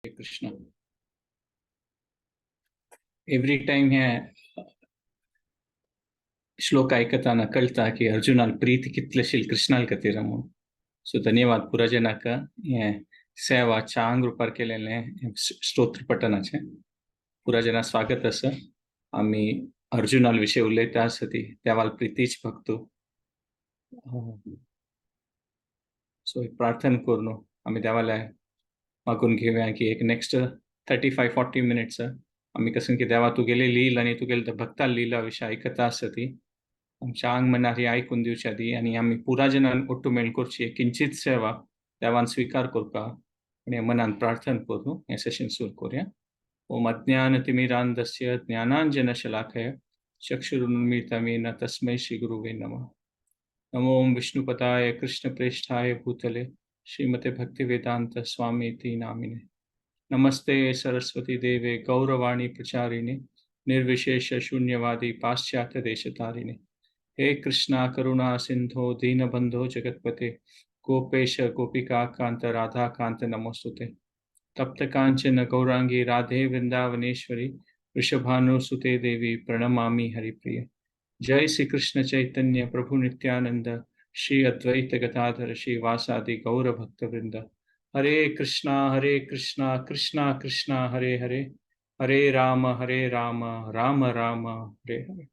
Krishna. Every time हे श्लोक ऐकताना कळटा की अर्जुनाक प्रीती कितलेशील कृष्णाल खातीर म्हणून। सो धन्यवाद पुराजनाक हे सेवा चांग रुपार केलेले स्तोत्र पठनाचे। पुराजना स्वागत आसा। आमी अर्जुनाल विशय उलयता आसा ती देवाल प्रितीच भक्तो। सो एक प्रार्थना करून आमी देवाले मागून घेवया की एक नेक्स्ट 35-40 मिनिट्स आमी कसं की देवा तुगेले लील आनी तुगेले भक्ता लीला विशय आयकता आसा ती आमच्या आंग मनार ही आयकून दिवच्या दी आनी आमी पुरा जनान ಒಟ್ಟು मेळ करची एक किंचित सेवा देवान स्वीकार करपा आनी मनान प्रार्थना करून हें सेशन सुरू करुया। ओम अज्ञानतिमिरान्धस्य ज्ञानाञ्जनशलाकया चक्षुरुन्मीलितं तस्मै श्रीगुरुवे नमः। नमो ओम विष्णुपदाय कृष्णप्रेष्ठाय भूतले श्रीमते भक्तिवेदांत स्वामीति नामिने। नमस्ते सरस्वती देवे गौरवाणी प्रचारिणे निर्विशेष शून्यवादी पाश्चात्य देशतारिणे। हे कृष्णा करुणा सिंधो दीनबंधो जगतपते गोपेश गोपिका कांत राधा कांत नमोस्तुते। तप्त कांचन गौरांगी राधे वृंदावनेश्वरी वृषभानुसुते देवी प्रणमामि हरिप्रिय। जय श्री कृष्ण चैतन्य प्रभु नित्यानंद श्री अद्वैत गदाधर श्री वासादि गौर भक्त वृंद। हरे कृष्णा कृष्णा कृष्णा हरे हरे, हरे राम राम राम हरे हरे।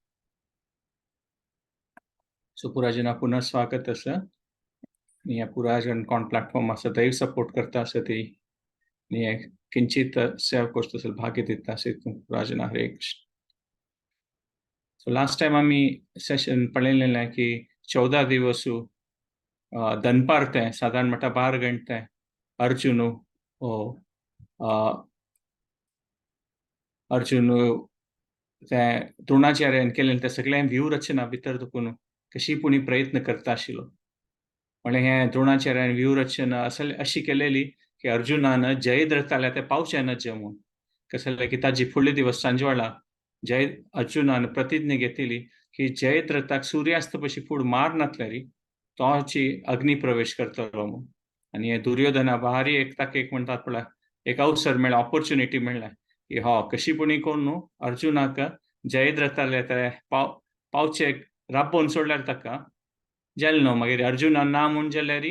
सो पुराजना पुनः स्वागत आसा। आनी ह्या पुराजन कोण प्लॅटफॉर्म आसा थंय सपोर्ट करता आसा ती आनी किंचित सेवा करता असेल भाग्य दिता अशें पुराजना हरे कृष्ण। सो लास्ट टायम आमी सेशन पळयलेलें की 14 दिवस दनपार ते सादारण म्हणटा 12 घंटे अर्जुन अर्जुन ते द्रोणाचार्यान केलें ते सगळें व्यूह रचना भितर दुखून कशी पुणी प्रयत्न करता आशिल्लो। म्हणल्यार हें द्रोणाचार्यान व्यूह रचना असल अशी केलेली की अर्जुनान जयद्रथाल्या ते पावचें न म्हूण। कसलें की ताजी फुडले दिवस सांजवाळा जय अर्जुनान प्रतिज्ञा घेतली की जयद्रथाक सूर्यास्त पशी फूड मार नातल्यारी तोची अग्नी प्रवेश करतलो म्हूण। आनी हे दुर्योधना भारी एक ताका एक म्हणटात पळय एक अवसर मेळ्ळा, ऑपॉर्च्युनिटी मेळ्ळा की हो कशी पुणी करून न्हू अर्जुनाक जयद्रथाले ते पावचे राबोवन सोडल्यार ताका जालें न्हू। मागीर अर्जुनान ना म्हूण जाल्यार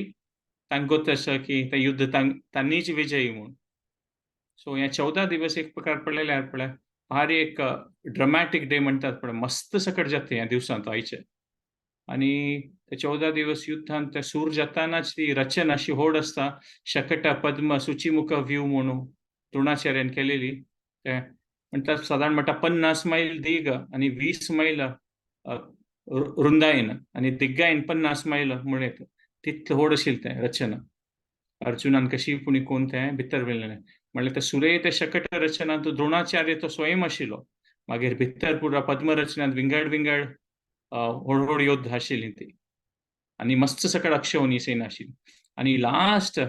तांकां गोत आसा की तें युद्ध तांणीच विजयी म्हूण। सो हे 14 दिवस एक प्रकार पळयल्यार पळय भारी एक ड्रमॅटीक डे म्हणटात पळय, मस्त सकट जाता ह्या दिवसांत आयचे। आनी ते 14 दिवस युद्धांत ते सूर जातानाच ती रचना अशी होड आसता, शकट पद्म सुचिमुख व्यू म्हणून द्रोणाचार्यान केलेली। ते म्हणटात सादारण म्हणटा 50 मैल दीग आनी 20 मैल रुंदायेन आनी दिग्गायेन 50 मैल म्हूण येता, तितलें होड आशिल्लें तें रचना। अर्जुनान कशी पुणी कोण तें भितर व्हेलें म्हणल्यार ते सुरे ते शकट रचना तो द्रोणाचार्य तो स्वयं आशिल्लो। मागीर भितर पुरा पद्मरचनांत विंगड विंगड व्हड व्हड योद्धा आशिल्ली ती आनी मस्त सकट अक्षोनी सेना आशिल्ली। आनी लास्ट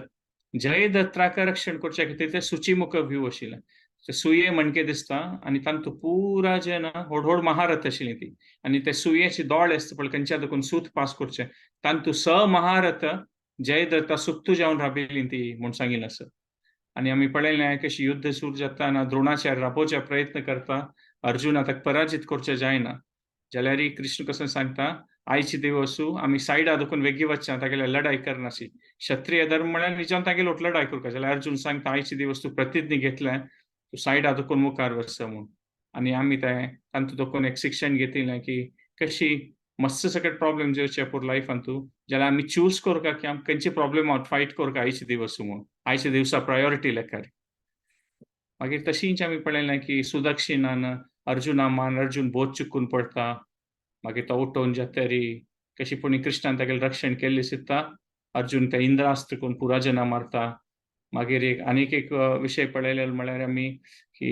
जयदत्राक रक्षण करच्या खातीर ते सुचिमुख व्यू आशिल्लें, ते सुये म्हणके दिसता आनी तांतू पुरा जे ना व्हड व्हड महारथ आशिल्ली ती आनी ते सुयेचे दोळे आसता पळय खंयच्या देखून सूत पास करचें, तांतू स महारथ जयदत्ता सुत्तू जावन राबिल्ली ती म्हूण सांगिल्लें आसा। आनी आमी पळयलें कशी युद्ध सुरू जाताना द्रोणाचार्य राबोवचे प्रयत्न करता, अर्जुना ताका पराजीत करचें जायना जाल्यार कृष्ण कसो सांगता आयची दिवसू आमी सायडा देखून वेगळी वचना तागेले लढाई करनाशी, क्षत्रिय धर्म म्हळ्यार निजान तागेले लढाई करपा। जाल्यार अर्जुन सांगता आयची दिवस तूं प्रतिज्ञा घेतलें तूं सायडा देखून मुखार वच म्हूण। आनी आमी तें तांतूं देखून एक शिक्षण घेतिल्लें की कशी मस्त सकट प्रॉब्लेम येवचे पूर लायफान तूं जाल्यार आमी चूज करता की आमी खंयचे प्रॉब्लेम फायट करता आयचे दिवस म्हूण, आयच्या दिवसा प्रायोरिटी लेखार। मागीर तशींच आमी पळयलें की सुदक्षिणान अर्जुना मान अर्जुन बोध चुकून पडटा, मागीर तो उठोवन जातरी कशी पुणी कृष्णान तागेलें रक्षण केल्लें सुद्दां अर्जुन ते इंद्रास्त्र करून पुराजना मारता। मागीर एक आनीक एक विशय पळयले म्हळ्यार आमी की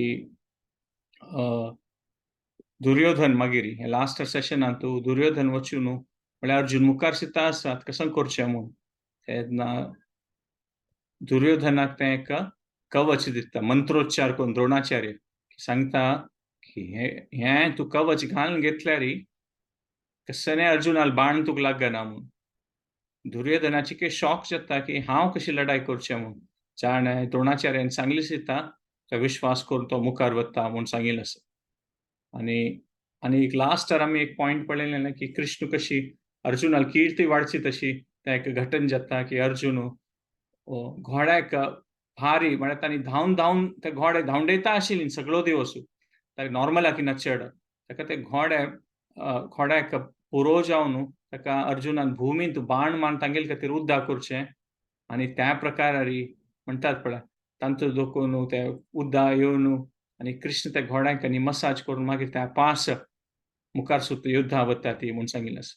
दुर्योधन मागीर हे लास्ट सेशनांत दुर्योधन वचून न्हू म्हळ्यार अर्जुन मुखार सुद्दां आसात कसं करचें म्हूण, तेन्ना दुर्योधनाक तें एक कवच दिता मंत्रोच्चार करून द्रोणाचार्य सांगता की हें तूं कवच घालून घेतल्यार कसलें अर्जुनाल बाण तुका लागना म्हूण। दुर्योधनाची के शॉक जाता की हांव कशी लढाई करचें म्हूण, जाण द्रोणाचार्यान सांगली दिता तो विश्वास करून तो मुखार वता म्हूण सांगिल्लें आसा. आनी आनी एक लास्ट आमी एक पॉयंट पळयलें की कृष्ण कशी अर्जुनाक कीर्ती वाडची तशी तें एक घटन जाता की अर्जुन घोड्याक भारी म्हळ्यार तांणी धांवन धांवन ते घोडे धांवडयता आशिल्ली सगळो दिवस, ताका नॉर्मलाकी ना चड, ताका ते घोडे घोड्याक पुरो जावन ताका अर्जुनान भुमींत बाण मारून तांगेले खातीर उद्दा करचें. आनी त्या प्रकारारी म्हणटात पळय तांचो दोखून ते उद्दा येवन आनी कृष्ण त्या घोड्यांक आनी मसाज करून मागीर त्या पास मुखार सुद्दां युद्धा वता ती म्हूण सांगिल्लें आसा.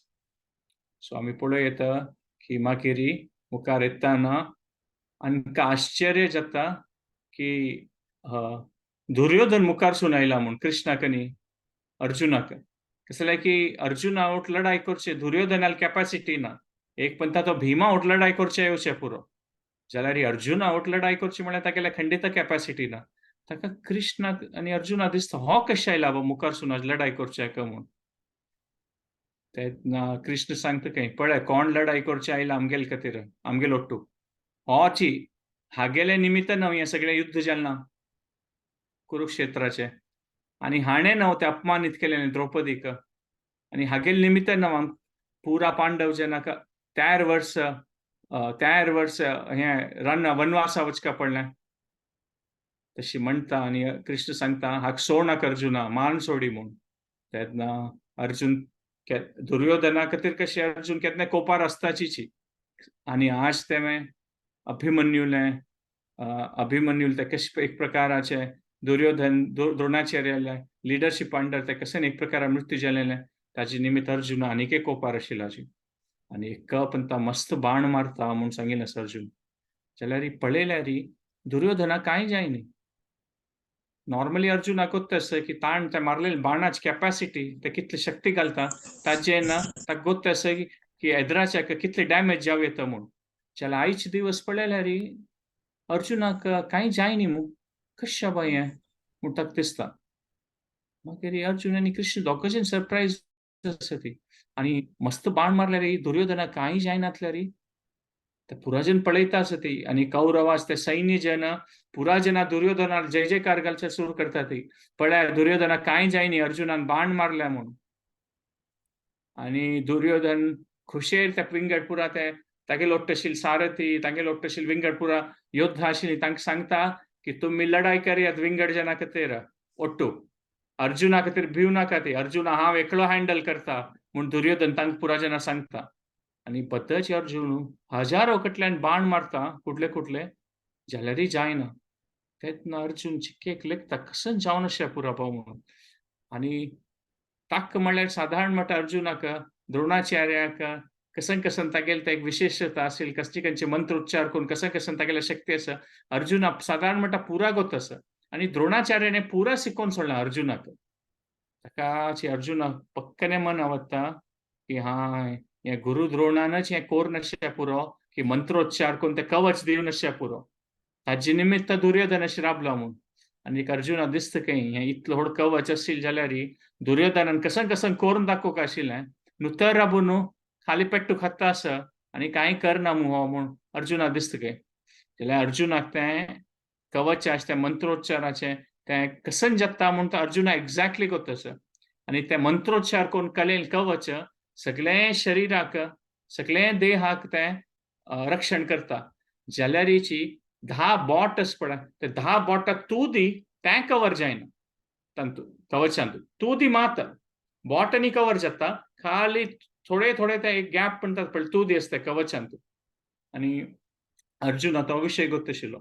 सो आमी पळोवं येता की मागीर मुखार येताना आमकां आश्चर्य जाता की दुर्योधन मुखार सून आयला म्हूण कृष्णाक आनी अर्जुनाक. कशें जाल्यार की अर्जुना वट लढाई करचे दुर्योधनाल कॅपॅसिटी ना, एक पण तो भीमा वट लढाई करचे येवचे पुरो, जाल्यार अर्जुना वट लढाई करची म्हळ्यार तागेल्या खंडीत कॅपॅसिटी ना. ताका कृष्णाक आनी अर्जुना दिसता हो कशें आयला बाबा मुखार सून आज लढाई करचे हाका म्हूण. तेन्ना कृष्ण सांगता खंय पळय कोण लढाई करचे आयला आमगेले खातीर, आमगेलो ओट्टू होची हागेले निमित्तान हें सगळें युद्ध जालें ना कुरुक्षेत्राचें, आनी हाणें न्हू तें अपमानीत केलें द्रौपदीक, आनी हागेले निमित्तान न्हू पुरा पांडव जेन्ना त्यार वर्स त्यार वर्स हें रन वनवासा वचका पडलें तशी म्हणटा. आनी कृष्ण सांगता हाक सोड नाका अर्जुना, मान सोडी म्हूण. तेन्ना अर्जुन दुर्योधना खातीर कशें अर्जुन केन्ना कोपार आसताचीची, आनी आज तें अभिमन्युलें अभिमन्युल ते कशें एक प्रकाराचे दुर्योधन द्रोणाचार्याले लिडरशीप अंडर ते कशें एक प्रकार मृत्यू जालेलें ताजे निमित्त अर्जुन आनीक एक कोपार आशिल्लाची. आनी एक पण मस्त बाण मारता म्हूण सांगिल्लें आसा अर्जुन. जाल्यार पळयल्यार दुर्योधना कांय जायनी. नॉर्मली अर्जुनाक गोत्त आसा की ताण ते मारलेले बाणाची कॅपॅसिटी ते कितली शक्ती घालता ताजे ना ताका गोत्त आसा की एदराच्या कितले डॅमेज जावं येता म्हूण. जाल्यार आयचे दिवस पळयल्यार अर्जुनाक कांय जायनी मू, कशें बाय हें म्हूण ताका दिसता. मागीर अर्जुन आनी कृष्ण दोगांयच्यान सरप्रायज आसा ती. आनी मस्त बाण मारल्यार दुर्योधनाक कांय जायनातल्यार ते पुराजन पळयता आसा ती. आनी कौरवास ते सैन्य जन पुराजना दुर्योधनाक जय जयकार घालचे सुरू करता ती, पळय दुर्योधनाक कांय जायनी अर्जुनान बाण मारल्या म्हूण. आनी दुर्योधन खुशेर त्या विंगड पुरा ते तागे लोट्टशील सारथी तागे लोट्टशील विंगड पुरा योद्धा आशिल्ली तांकां सांगता की तुमी लढाई करयात विंगड जना खातीर ओट्टू, अर्जुना खातीर भिव नाका ती, अर्जुना हांव एकलो हँडल करता म्हूण दुर्योधन तांकां पुरा जना सांगता. आनी बद्दच अर्जुन हजारो कडल्यान बाण मारता कुठले कुठले जाल्यारय जायना. तेन्ना अर्जुन चिक्केक लेखता कसन जावन अशें पुरा पाव म्हणून. आनी ताक म्हणल्यार सादारण म्हणटा अर्जुनाक द्रोणाचार्याक कसन कसन तागेले ते एक विशेषता आशिल्ली, कसली खंयचे मंत्रोच्चार करून कसन कसन तागेले शक्ती आसा अर्जुना सादारण म्हणटा पुरा गोत आसा. आनी द्रोणाचार्याने पुरा शिकोवन सोडला अर्जुनाक. ताका अर्जुनाक पक्कने मन आवडटा की हा हें गुरु द्रोणानच हें कोर नाशें पुरो की मंत्रोच्चार करून ते कवच दिवन नाशें पुरो, ताजे निमित्त दुर्योधन अशें राबला म्हूण. आनी अर्जुना दिसता खंय हें इतलो व्हड कवच आशिल्लें जाल्यार दुर्योधनान कसन कसन करून दाखोवंक आशिल्लें, नुतर राबून खाली पेट्टू खाता आसा आनी कांय करना मू हो म्हूण अर्जुना दिसता खंय. जाल्यार अर्जुनाक तें कवचाचें तें मंत्रोच्चाराचें तें कसन जाता म्हूण तो अर्जुना एक्झॅक्टली गोत आसा. आनी तें मंत्रोच्चार करून कलेन कवच सगळें शरिराक सगळें देहाक तें रक्षण करता. जाल्यारीची 10 बोट आसा पळय ते 10 बोटाक तूं दी तें कवर जायना तांतू कवचांतू तूं दी मात बोट आनी कवर जाता, खाली थोडे थोडे ते एक गॅप म्हणटात पळय तूं दी आसता कवचांतू. आनी अर्जुना तो विशय गोत आशिल्लो.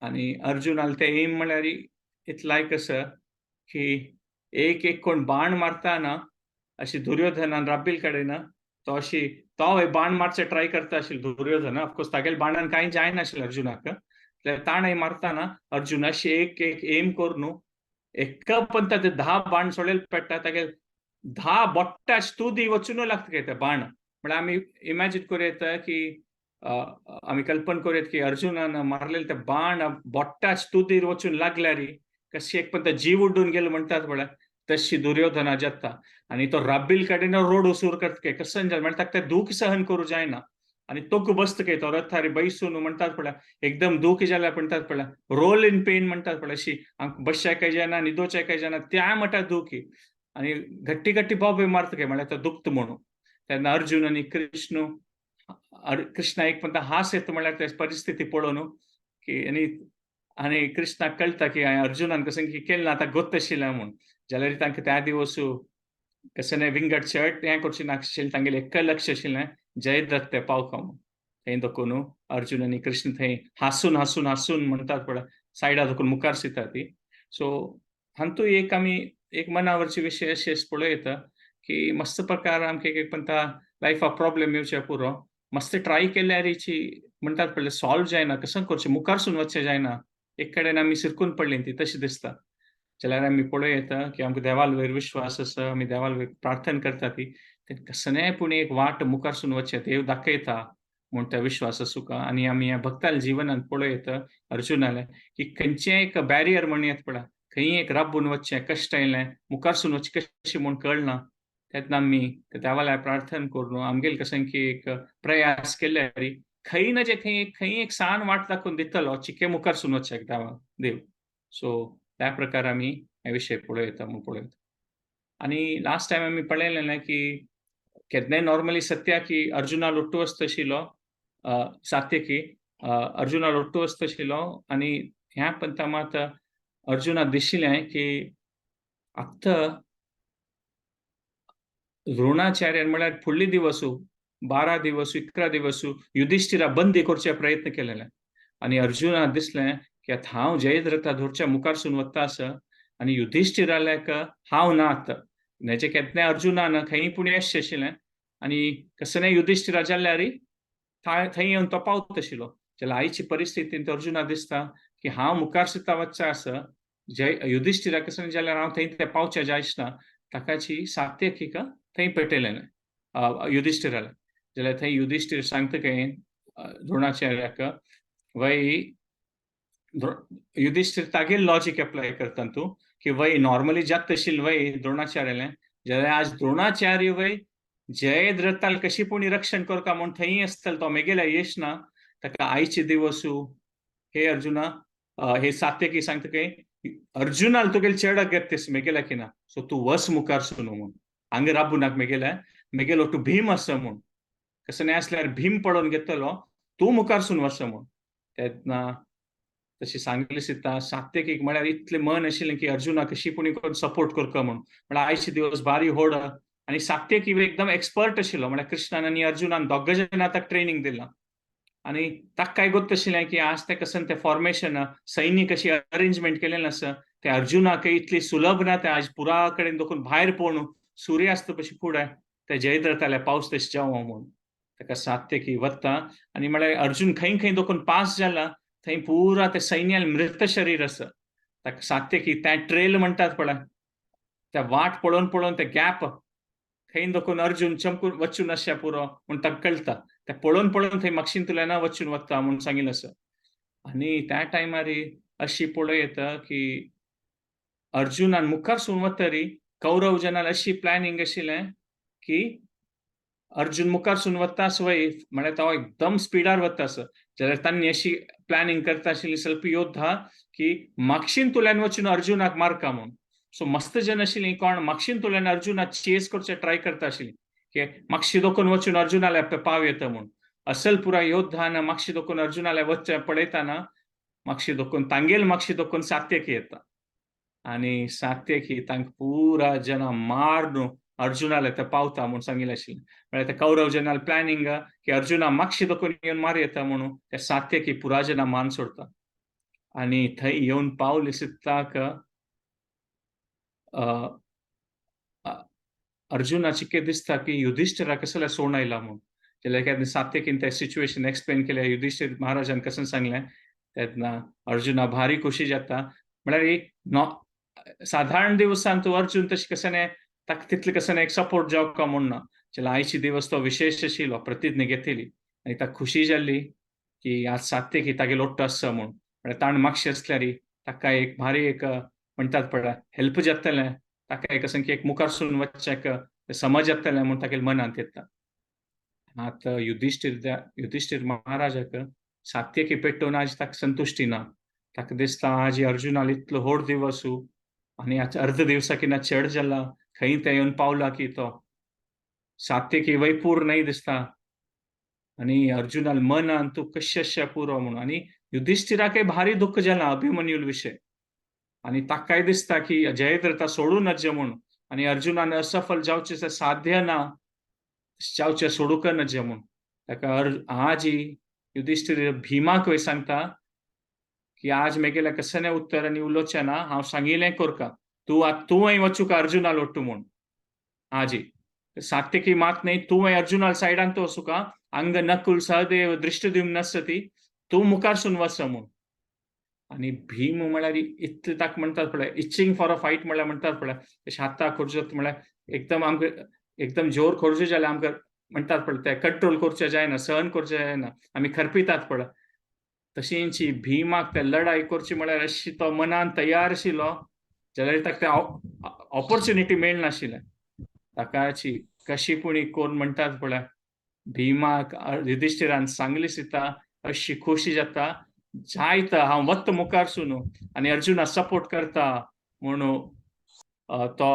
आनी अर्जुनाल ते एम म्हणल्यार इतलायक आसा की एक एक कोण बाण मारता ना अशी दुर्योधनान राबील कडेन तो अशी तो बाण मारचे ट्राय करता आशिल्लो दुर्योधन, ऑफकोर्स तागेले बाणान कांय जायनाशिल्लें अर्जुनाक, ताणें मारताना अर्जुन अशी एक एक एम करून एक पण ते 10 बाण सोडलेले पेट्टा तागेले 10 बोट्टा तुदी वचून लागता काय ते बाण. म्हळ्यार आमी इमॅजीन करूं येता की आमी कल्पना करूं येता की अर्जुनान मारलेले ते बाण बोट्टा तुदीर वचून लागल्यार कशी एक पण ते जीव उड्डून गेलो म्हणटात पळय तशी दुर्योधना जाता. आनी तो राबील कडेन रोड सुरू करता काय कसन जालें म्हळ्यार ताका तें दूख सहन करूं जायना. आनी तोक बसता काय तो रथार बैसून म्हणटात पळय एकदम दूख जाल्यार म्हणटात पळय रोल इन पेन म्हणटात पळय अशी बसच्या काय जायना, निदोच्या काय जायना, त्या म्हणटात दुखी आनी घट्टी घट्टी बोबे मारता काय म्हळ्यार तो दुखता म्हणून. तेन्ना अर्जुन आनी कृष्ण, कृष्णा एक म्हणटा हास येता म्हळ्यार त्या परिस्थिती पळोवन की आनी आनी कृष्णाक कळटा की अर्जुनान कसं की केलें ना आतां गोत्त आशिल्लें म्हूण. जाल्यार तांकां त्या दिवस कशें न्हय विंगड शर्ट हें करचें नाशिल्लें, तांगेलें एक लक्ष आशिल्लें जयद्रथ ते पावका म्हूण. थंय दखून अर्जुन आनी कृष्ण थंय हांसून हांसून हांसून म्हणटात पळय सायडा दखून मुखार दिता ती. सो हातूंत एक आमी एक मनावरचे विशय अशें पळयता की मस्त प्रकार आमकां एक म्हणटा लायफाक प्रॉब्लेम येवचे पुरो, मस्त ट्राय केल्यारीची म्हणटात पळय सॉल्व जायना, कसं करचें मुखारसून वचचें जायना, एक कडेन आमी सिरकून पडली ती तशें दिसता. जाल्यार आमी पळोवं येता की आमकां देवाल वयर विश्वास आसा, आमी देवाल वयर प्रार्थना करता ती कसनेय पूण एक वाट मुखारसून वचचें देव दाखयता म्हूण त्या विश्वास आसूका. आनी आमी ह्या भक्ताल्या जिवनांत पळोवं येता अर्जुनालें की खंयचें एक बॅरियर म्हण येता पळय, खंय एक राबून वचचें कश्ट आयलें मुखारसून वचचें कशें म्हूण कळना, तेन्ना आमी देवाल्या प्रार्थना करून आमगेले कशें की एक प्रयास केल्यार खंय ना जे खंय खंय एक सान वाट दाखोवन दितलो चिके मुखारसून वचचें देवा देव. सो त्या प्रकार आमी हे विशय पळोवं येता म्हूण पळोवं येता. आनी लास्ट टायम आमी पळयलें की केन्नाय नॉर्मली सत्या की अर्जुना लोट्टू आसता आशिल्लो, सात्यकी अर्जुना लोट्टू आसता आशिल्लो आनी ह्या पंथा मात अर्जुना दिशिल्लें की आतां द्रोणाचार्यान म्हळ्यार फुडले दिवसू 12 दिवस 11 दिवस युधिष्ठिरा बंदी करचे प्रयत्न केलेले आनी अर्जुना दिसलें की आतां हांव जयद्रथा धरच्या मुखारसून वता आसा आनी युधिष्ठिराल्याक हांव ना आतां नेचे केन्नाय अर्जुनान खंय पूण यश आशिल्लें आनी कसलें युधिष्ठिरा जाल्यार थंय येवन तो पावत आशिल्लो. जाल्यार आयची परिस्थितींत अर्जुना दिसता की हांव मुखार सुद्दां वच्चें आसा, जय युधिष्ठिरा कसलें जाल्यार हांव थंय ते पावचें जायना, ताकाची सात्यकीक थंय पेटयलें युधिष्ठिराले. जाल्यार थंय युधिष्ठिर सांगता काय द्रोणाचार्याक वय युधिष्ठिर तागेल लॉजीक अप्लाय करता तूं की वय नॉर्मली जात आशिल्लें वय द्रोणाचार्यालें, जाल्यार आज द्रोणाचार्य वय जयद्रथाल कशी पूण रक्षण करता म्हूण थंय आसतलो तो मेगेल्या यश ना, ताका आयचे दिवसू हे अर्जुना हे सात्यकी सांगता काय अर्जुनाल तुगेले चेडक घेत मेगेल्या की ना, सो तूं वस मुखार सुनू म्हूण हांगा राबू नाका मेगेल्या, मेगेलो तूं भीम आसा म्हूण, कसं नाही असल्यार भीम पडोवन घेतलो तूं मुखारसून वस म्हूण. तेन्ना तशी सांगली सुद्दां सात्यकीक म्हळ्यार इतलें मन आशिल्लें की अर्जुना कशी पूण करून सपोर्ट करता म्हूण. म्हळ्यार आयचे दिवस भारी होड आनी सात्यकी एकदम एक्सपर्ट आशिल्लो, म्हळ्यार कृष्णान आनी अर्जुनान दोग जाणां ताका ट्रेनींग दिलां आनी ताका काय गोत्त आशिल्लें की आज तें कसं तें फॉर्मेशन सैनीक अशी अरेंजमेंट केलेलें आसा ते अर्जुनाक इतली सुलभ ना, ते आज पुरा कडेन दोखून भायर पळोवन सूर्यास्त पशी फुडें ते जयद्रथाल्या पावस तशें जावं म्हूण ताका सात्यकी वता आनी म्हळ्यार अर्जुन खंय खंय दोखून पास जाला थंय पुरा ते सैन्याल मृत शरीर आसा, ताका सात्यकी त्या ट्रेल म्हणटात पळय त्या वाट पळोवन पळोवन ते गॅप खंय दोखून अर्जुन चमकून वचून आसच्या पुरो म्हूण ताका कळटा, ते पळोवन पळोवन थंय मागशीन तुल्याना वचून वता म्हूण सांगिल्लें आसा. आनी त्या टायमार अशी पळोवं येता की अर्जुनान मुखार सून वतरी कौरव जनाल अशी प्लॅनिंग आशिल्लें की अर्जुन मुखार सून वता आसो वय म्हळ्यार तो एकदम स्पिडार वता आसो, जाल्यार तांणी अशी प्लॅनिंग करता आशिल्ली स्वल्प योद्धा की मागशीन तुल्यान वचून अर्जुनाक मारका म्हूण. सो मस्त जन आशिल्ली कोण मागशीन तुल्यान अर्जुनाक चेस करचे ट्राय करता आशिल्ली की मागशी दोखून वचून अर्जुनाल्या पाव येता म्हूण. असल पुरा योद्धान मागशी दोखून अर्जुनाल्या वचचें पळयतना मागशी दोखून तांगेल मागशी दोखून सात्यकी येता आनी सात्यकी तांकां पुरा जना मारून अर्जुनाले ते पावता म्हूण सांगिल्लें आशिल्लें. म्हळ्यार ते कौरव जनाल प्लॅनिंग की अर्जुना मागशी दोखून येवन मार येता म्हणून ते सात्यकी पुरा जना मान सोडता आनी थंय येवन पावले सिद्धाक अर्जुनाची कितें दिसता की युधिष्ठिरा कसल्या सोण आयला म्हूण. जाल्यार सात्यकीन ते सिच्युएशन एक्सप्लेन केलें युधिष्ठिर महाराजान कसं सांगलें तेन्ना अर्जुना भारी खोशी जाता. म्हळ्यार साधारण दिवसान तूं अर्जुन तशें कसं न्हय ताका तितलें कसं न्हय एक सपोर्ट जावका म्हूण ना, जाल्यार आयचे दिवस तो विशेश आशिल्लो प्रतिज्ञा घेतली आनी ताका खुशी जाल्ली की आज सात्यकी तागे लोट्टो आसा म्हूण. म्हळ्यार ताण मागशें आसल्यार ताका एक भारी एक म्हणटात पळय हेल्प जातलें, ताका एक असं की एक मुखारसून वचचें समज जातलें म्हूण तागेल्या मनांत येता. आतां युधिष्ठिर महाराजाक सात्यकी पेटोवन आज ताका संतुश्टी ना. ताका दिसता आज अर्जुनाल इतलो व्हड दिवस आनी आज अर्द दिवसा किना चड जाला, खंय ते येवन पावला की तो सात्यकी वैपूर नाही दिसता आनी अर्जुनाल मनान तूं कश्य पुरो म्हणून. आनी युधिष्ठिराकय भारी दुःख जाला अभिमन्यूल विशय आनी ताकाय दिसता की जयद्रथा सोडूं नज म्हूण आनी अर्जुनान असफल जावचें साध्य ना, जावचें सोडूंक नज म्हूण. ताका आजी युधिष्ठिर भीमाक वय सांगता की आज मेगेल्या कसलें उत्तर आनी उलोवचें ना, हांव सांगिल्लें कोरका, तूं आतां तूंय वचूका अर्जुना लोट्टू म्हूण. आजी सात्यकी मात न्ही, तूं अर्जुना सायडान तूं वचूका, अंग नकुल सहदेव दृष्टद्युम्न नासती, तूं मुखारसून वच म्हूण. आनी भीम म्हळ्यार इतलें ताका म्हणटात पळय इचिंग फॉर अ फायट म्हळ्यार म्हणटात पळय तशें हाता खोर्जत म्हळ्यार एकदम आमकां एकदम जोर खोर्जो जाल्यार आमकां म्हणटात पळय ते कंट्रोल करचें जायना, सहन करचें जायना, आमी खरपितात पळय. तशींची भीमाक ते लढाई करची म्हळ्यार अशी तो मनान तयार आशिल्लो जाल्यार ताका ते ऑपॉर्च्युनिटी मेळनाशिल्लें. ताकाची कशी पुणी कोण म्हणटात पळय भीमाक युधिष्ठिरान सांगली सीता अशी खोशी जाता जायता हांव वत्त मुखारसून आनी अर्जुना सपोर्ट करता म्हणून तो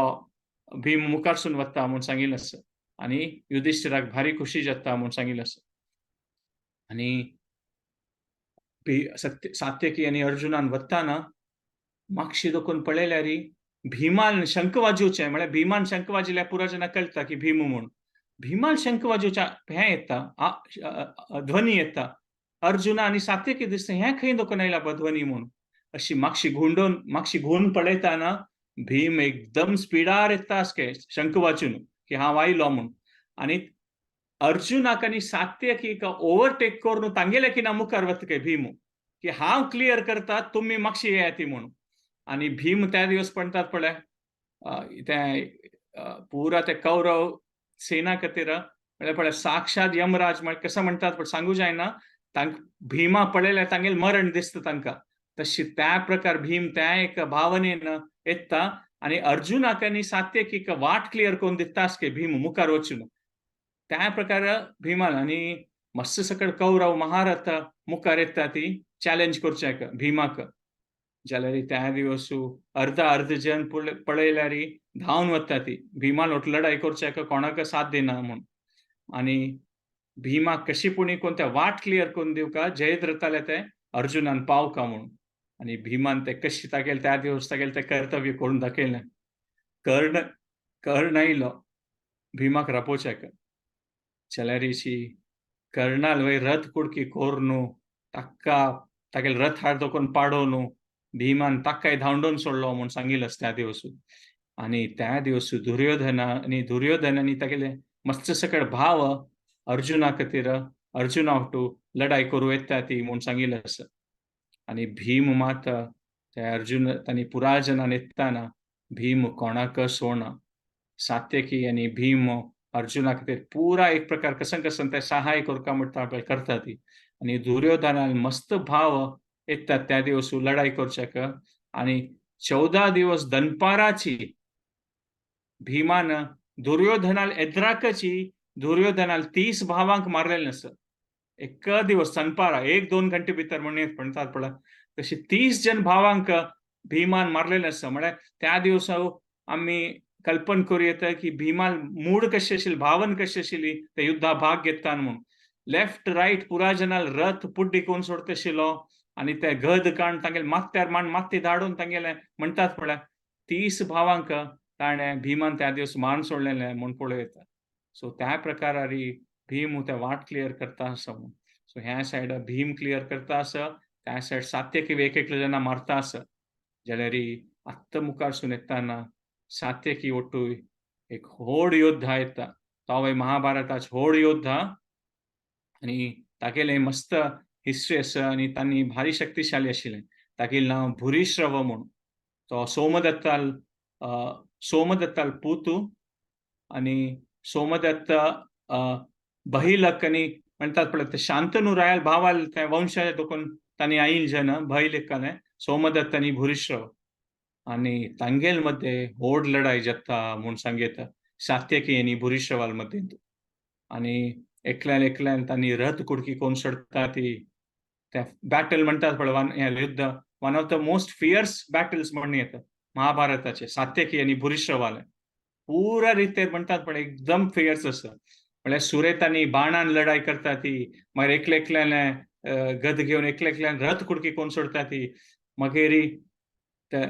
भीम मुखारसून वता म्हूण सांगिल्लें आसा आनी युधिष्ठिराक भारी खोशी जाता म्हूण सांगिल्लें आसा. आनी सात्यकी आनी अर्जुनान वताना मागशी दोकून पळयल्यार भीमान शंख वाजोवचें म्हळ्यार भीमान शंख वाजयल्यार पुरा जाणां कळटा की भीम म्हूण. भीमान शंख वाजोवच्या हें येता ध्वनी येता, अर्जुना आनी सात्यकी दिसता हें खंय दोकून आयला ध्वनी म्हूण. अशी मागशी घुंडोवन मागशी घुंवून पळयतना भीम एकदम स्पिडार येता आसके शंख वाजून की हांव आयलो म्हूण. आनी अर्जुनाक आनी सात्यकीक ओवरटेक करून तांगेले किना मुखार वता काय भीम की हांव क्लियर करता तुमी मागशी येयात म्हणून. आनी भीम त्या दिवस म्हणटात पळय ते पुरा ते कौरव सेना खातीर म्हळ्यार पळय साक्षात यमराज म्हळ्यार कसं म्हणटात पळय सांगू जायना, तांकां भीमा पळयल्यार तांगेलें मरण दिसता तांकां. तशी त्या प्रकार भीम त्या एक भावनेन येता आनी अर्जुनाक आनी सात्यकीक वाट क्लियर करून दिता आसके भीम मुखार वचून. त्या प्रकार भीमान आनी मस्त सकळ कौरव महारथ मुखार येता ती चॅलेंज करच्याक भीमाक. जाल्यार त्या दिवस अर्द अर्द जन पळयल्यार धांवन वता ती भीमान लढाई करच्याक कोणाक साथ दिना म्हूण. आनी भीमाक कशी पुणी कोण त्या वाट क्लियर करून दिवका जयद्रथाले ते अर्जुनान पावका म्हूण. आनी भीमान ते कशी तागेले त्या दिवस तागेले ते कर्तव्य करून दाखयलें. कर्ण कर्ण आयलो भीमाक रापोवच्याक जाल्यार कर्णाल वय रथ कुडकी कोरनू ताका तागेले रथ हाड दोकून पाडोवनू भीमान ताकाय धांवडोवन सोडलो म्हूण सांगिल्लें त्या दिवस. आनी त्या दिवस दुर्योधना आनी दुर्योधन आनी तागेले मस्त सकळ भाव अर्जुना खातीर अर्जुना वटू लढाई करूं येता ती म्हूण सांगिल्लें आसा. आनी भीम मात त्या अर्जुन तांणी पुराय जनान येताना भीम कोणाक सोडना. सात्यकी आनी भीम अर्जुना खातीर पुरा एक प्रकार कसन कसन ते सहाय करका म्हणटा पळय करता ती. आनी दुर्योधनान मस्त भाव येतात त्या दिवस लढाई करच्याक. आनी 14 दिवस दनपाराची भीमान दुर्योधनाल एद्राकची दुर्योधनाल 30 भावांक मारलेलें आसा. एक दिवस दनपारा 1-2 घंटे भितर म्हणून म्हणटात पळय तशी 30 जन भावांक भीमान मारलेलें आसा. म्हळ्यार त्या दिवसा आमी कल्पन करूं येता की भीमान मूड कशी आशिल्ली, भावन कशी आशिल्ली ते युद्धा भाग घेता म्हूण. लेफ्ट रायट पुरा जनाल रथ पुड्डी करून सोडता आशिल्लो आनी ते गद काण तांगेले माथ्यार मान माथ्ये धाडून तांगेले म्हणटात पळय 30 भावांक ताणें भीमान त्या दिवस मान सोडलेलें म्हूण पळोवं येता. सो त्या प्रकारारी भीम ते वाट क्लियर करता आसा म्हूण. सो ह्या सायड भीम क्लियर करता आसा, त्या सायड सात्यकी एक एकले जेन्ना मारता आसा. जाल्यार आत्तां मुखारसून येताना सात्यकी ओटूय एक व्हड योद्धा येता, तो महाभारताचो व्हड योद्धा आनी तागेलें मस्त हिस्ट्री आसा आनी तांणी भारी शक्तिशाली आशिल्लें. तागेलें नांव भुरीश्रव म्हूण. तो सोमदत्ताल सोमदत्ताल पुतू आनी सोमदत्त बहिलक आनी म्हणटात पळय ते शांतनू रायाल भावाल त्या वंशाचे दोकून तांणी आईल जन बहिलकाने सोमदत्त आनी भुरीश्रव. आनी तांगेल मध्ये व्हड लढाई जाता म्हूण सांगता सात्यकी आनी भुरीश्रवाल मध्ये. आनी एकल्यान एकल्यान तांणी रथ कुडकी कोण सोडटा ती त्या बॅटल म्हणटात पळय, हें युद्ध one of the most fierce battles म्हणून येता महाभारताचे, सात्यकी आनी भुरिश्रवाले पुरा रितेर म्हणटात पळय, एकदम फियर्स आसा. म्हळ्यार सुरेतांनी बाणान लढाई करता ती, मागीर एकले एकल्यान गद घेवन एकले एकल्यान रथ कुडकी कोण सोडटा ती, मागीर ते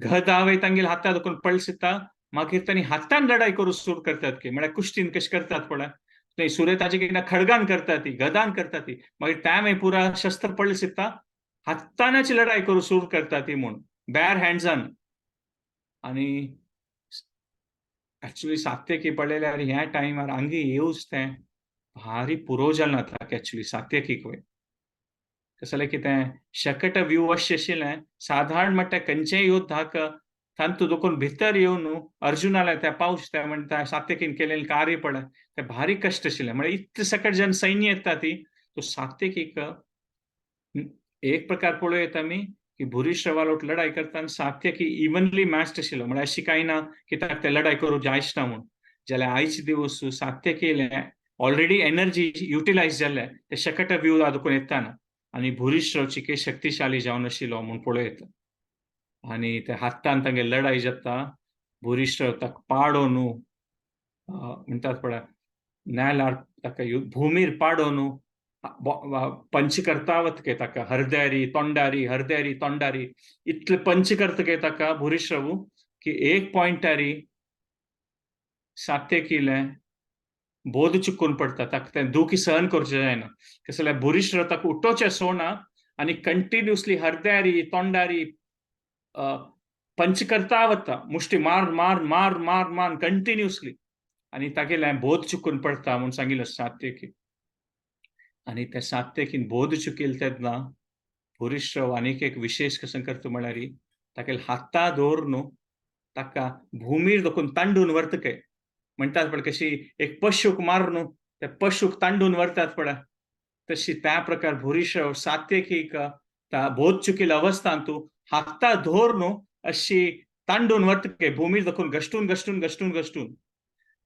गद तांगेले हाता दुखून पळसिता, मागीर तांणी हातान लढाई करूं सुरू करतात की, म्हळ्यार कुश्तीन कशें करतात पळय, थंय सुरेताचे कितें खडगान करता ती, गदान करता ती, मागीर त्या मागीर पुरा शस्त्र पळसिता, हातानाची लढाई करूं सुरू करता ती म्हूण बॅर हँड्सान. आनी एक्चुअली सात्यकी पळयल्यार ह्या टायमार आंगी येवच तें भारी पुरो जालें ना एक्चुअली सात्यकीक. वय कसलें जालें की तें शकट व्यू अशें आशिल्लें, साधारण म्हणटा खंयचेय युद्धाक तांतू दोकून भितर येवन अर्जुनाले त्या पावस त्या म्हणटा सात्यकीन केलेलें कार्य पळय तें भारी कश्ट आशिल्लें. म्हळ्यार इतलें सकट जेन्ना सैन्य येता ती तो सात्यकीक एक प्रकार पळोवं येता आमी की भुरिश्रवालोट लढाई करतना सात्यकी इवनली मॅच्ड आशिल्लो, म्हळ्यार अशी कांय ना की ताका ते लढाई करूं जायच ना म्हूण. जाल्यार आयचे दिवस सात्यकीले ऑलरेडी एनर्जी युटिलायज जाल्ले ते शकट व्यूह दुखून येताना, आनी भुरिश्रवची के शक्तिशाली जावन आशिल्लो म्हूण पळोवं येता. आनी ते हातान तांगे लढाई जाता, भुरिश्रव ताका पाडोवन म्हणटात पळय नेलार ताका भुमीर पाडोवन पंच करतावत के ताका, हरद्यारी तोंडारी हरद्यारी तोंडारी इतले पंच करता के ताका भुरिश्रवू की एक पॉयंटारी सात्यकीले बोध चुकून पडटा, ताका तें दुखी सहन करचें जायना. कशें जाल्यार भुरिश्रव ताका उठोवचें सोडना आनी कंटिन्युअसली हरद्यारी तोंडारी पंच करता वता, मुष्टी मार मार मार मार मार कंटिन्युअसली, आनी तागेलें बोध चुकून पडटा म्हूण सांगिल्लें सात्यकी. आनी ते सात्यकीन बोध चुकील तेन्ना भुरिश्रव आनीक एक विशेश कसं करता म्हळ्यार तागेले हाता दवर न्हू ताका भुमीर दोखून तांडून व्हरता काय म्हणटात पळय, कशी एक पशूक मार न्हू त्या पशूक तांडून व्हरतात पळय, तशी त्या प्रकार भुरिश्रव सात्यकीक बोध चुकील अवस्थांतू हाता धोर न्हू अशी तांडून व्हरता काय भुमीर दोखून घश्टून घश्टून घश्टून घश्टून,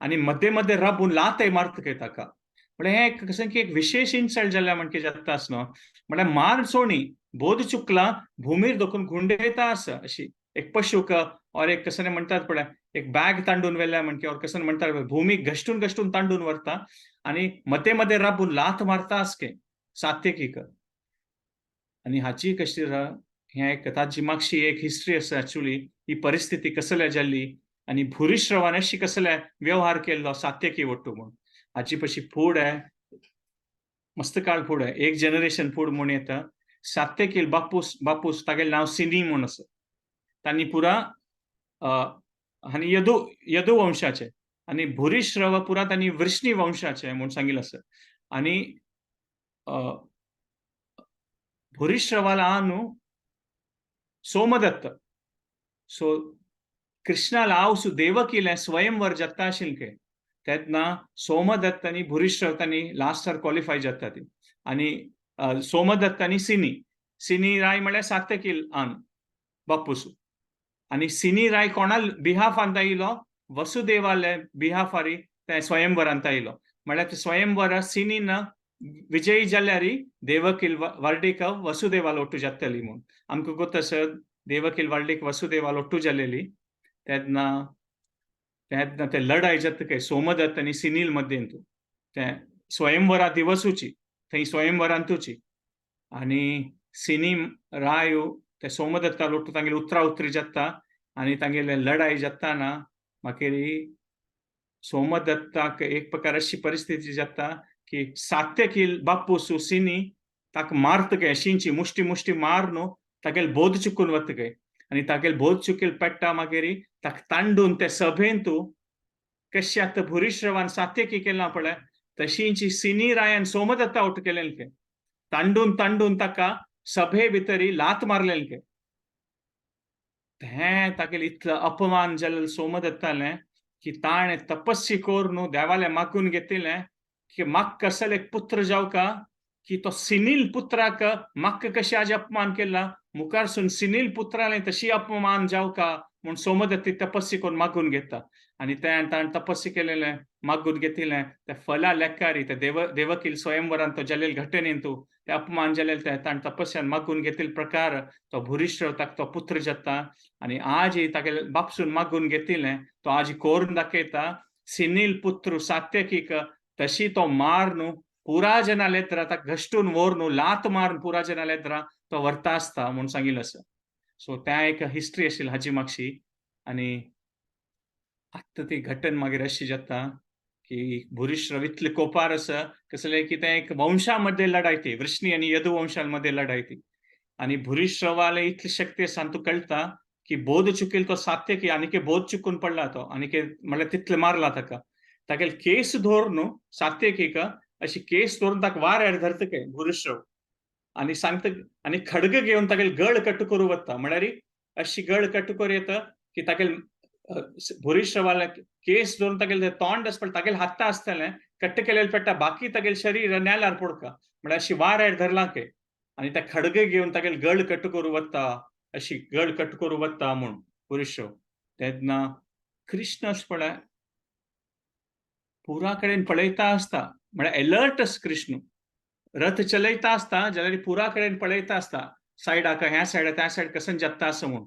आनी मध्ये मध्ये राबून लातय मारता काय ताका. म्हळ्यार हें कसं की एक विशेष इन्सल्ट जाल्या म्हणके जाता आसनो, म्हळ्यार मार सोणी बोध चुकला भुमीर दोखून गुंडेता आसा अशी एक पशूक और एक कसं म्हणटात पळय एक बॅग तांडून व्हेल्या म्हणके और कसं म्हणटात भूमी घश्टून घश्टून तांडून व्हरता आनी मध्ये मध्ये राबून लात मारता आसके सात्यकीक. आनी हाची कशी हें एक ताची मातशी एक हिस्ट्री आसा एक्चुअली, ही परिस्थिती कसल्या जाल्ली आनी भुरिश्रवान अशी कसल्या व्यवहार केल्लो सात्यकी वट्टू म्हूण. हाची पशी फुडें मस्त काळ फुडें एक जनरेशन फूड म्हूण येता सात्यकील बापूस, बापूस तागेलें नांव सिनी म्हूण आसा, तांणी पुरा आनी यदु यदु वंशाचे आनी भुरिश्रव पुरा तांणी वृष्णी वंशाचे म्हूण सांगिल्लें आसा. आनी भुरिश्रवाला न्हू सोमदत्त, सो कृष्णाला आवसू देवकीलें स्वयंवर जाता आशिल्लें तेन्ना सोमदत्त आनी भुरिश्रव तांणी लास्टार क्वॉलिफाय जाता ती. आनी सोमदत्त आनी सिनी, सिनी राय म्हळ्यार सात्यकील आन बापूसू, आनी सिनी राय कोणा बिहाफांत आयलो वसुदेवाले बिहाफारी ते स्वयंवरांत आयलो, म्हळ्यार ते स्वयंवर सिनीन विजयी जाल्यार देवकील वर्डीक वसुदेवाल ಒಟ್ಟು जातली म्हूण. आमकां गोत आसा देवकील वर्डीक वसुदेवाल ಒಟ್ಟು जालेली तेन्ना तेन्ना ते लढाई जाता काय सोमदत्त आनी सिनील मध्येंतू ते स्वयंवरा दिवसूची थंय स्वयंवरांतूची, आनी सिनी राय ते सोमदत्ता लोटू तांगेले उतरा उतरी जाता आनी तांगेले लढाई जाताना मागीर सोमदत्ताक एक प्रकार अशी परिस्थिती जाता की सात्यकील बापूसू सिनी ताका मारता काय अशींची मुष्टी मुष्टी मार न्हू तागेले बोध चुकून वता काय, आनी तागेले बोध चुकील पेट्टा मागीर ताका तांडून ते सभेंतू कशें आतां भुरिश्रवान सात्यकी केलां पळय तशींची सिनी रायान सोमदत्ता उठ केलें के तांडून तांडून ताका सभे भितरी लात मारलें के. तें तागेले इतलो अपमान जालें सोमदत्तालें की ताणें तपस्वी करून देवालें मागून घेतिल्लें की म्हाका कसले एक पुत्र जावका की तो सिनील पुत्राक म्हाका कशी आज अपमान केला, मुखारसून सिनील पुत्राले तशी अपमान जावका म्हूण सोमदत्ती तपस्वी करून मागून घेता. आनी त्या ताणें तपस्वी केलेलें मागून घेतिल्लें त्या फला लेखारी त्या देवकील स्वयंवरान तो जालेल घटनेन तूं ते अपमान जालेल ते ताणें तपस्यान मागून घेतिल्ले प्रकार तो भुरिश्रव ताका तो पुत्र जाता. आनी आज तागेले बापसून मागून घेतिल्लें तो आज कोरून दाखयता सिनील पुत्र सात्यकीक तशी तो मार न्हू पुरा जना लेत्रा ताका घश्टून व्हर न्हू लात मारून पुरा जना लेत्रा तो व्हरता आसता म्हूण सांगिल्लें आसा. सो त्या एक हिस्ट्री आशिल्ली हाजी मागशी. आनी आतां ती घटन मागीर अशी जाता की भुरिश्रव इतले कोपार आसा कसले की तें एक वंशा मध्ये लढाई ती वृष्णी आनी यदुवंशां मध्ये लढाई ती. आनी भुरिश्रवाले इतली शक्ती आसा आनी तुका कळटा की बोध चुकील तो सात्यकी आनीक बोध चुकून पडला तो आनीक म्हणल्यार तितले मारला ताका. तागेले केस धर न्हू सात्यकीक अशी केस धरून ताका वाऱ्यार धरता काय भुरिश्रव आनी सांगता आनी खडग घेवन तागेले गळ कट करूं वता. म्हळ्यार अशी गळ कट करूं येता की तागेले भुरिश्रवाले केस धरून तागेले तोंड आसता तागेले हाता आसतलें कट्ट केलेले पेट्टा बाकी तागेले शरीर नेल्यार पडका म्हळ्यार अशी वाऱ्यार धरला के आनी त्या खडग घेवन तागेले गळ कट करूं वता अशी गळ कट करूं वता म्हूण भुरिश्रव. तेन्ना कृष्ण अशें पळय पुरा कडेन पळयता आसता म्हळ्यार एलर्ट आसा कृष्ण. रथ चलयता आसता जाल्यार पुरा कडेन पळयता आसता सायडाक ह्या सायडा त्या सायड कसन जाता आसा म्हूण.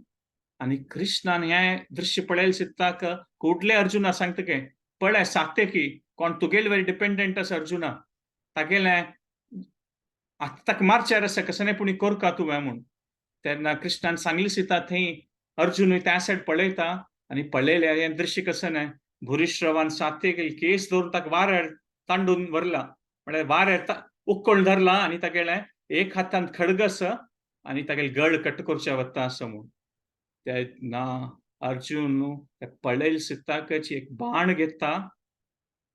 आनी कृष्णान हें दृश्य पळयलें चित्ताक कुडले अर्जुना सांगता के पळय सात्यकी कोण तुगेले वयर डिपेंडंट आसा अर्जुना तागेलें आतां ताका मारच्यार आसा कसलें पुणी करका तुवें म्हूण. तेन्ना कृष्णान सांगली सीता थंय अर्जुनूय त्या सायड पळयता आनी पळयलें हें दृश्य कसं न्हय भुरिश्रवान सात्यकी केस धरून ताका वाऱ्यार तांडून व्हरला म्हळ्यार वाऱ्यार उक्कोळ धरला आनी तागेलें एक हातान खडग आसा आनी तागेले गळ कट करच्या वता आसा म्हूण. तेन्ना अर्जुन पळयल सीताकच एक बाण घेता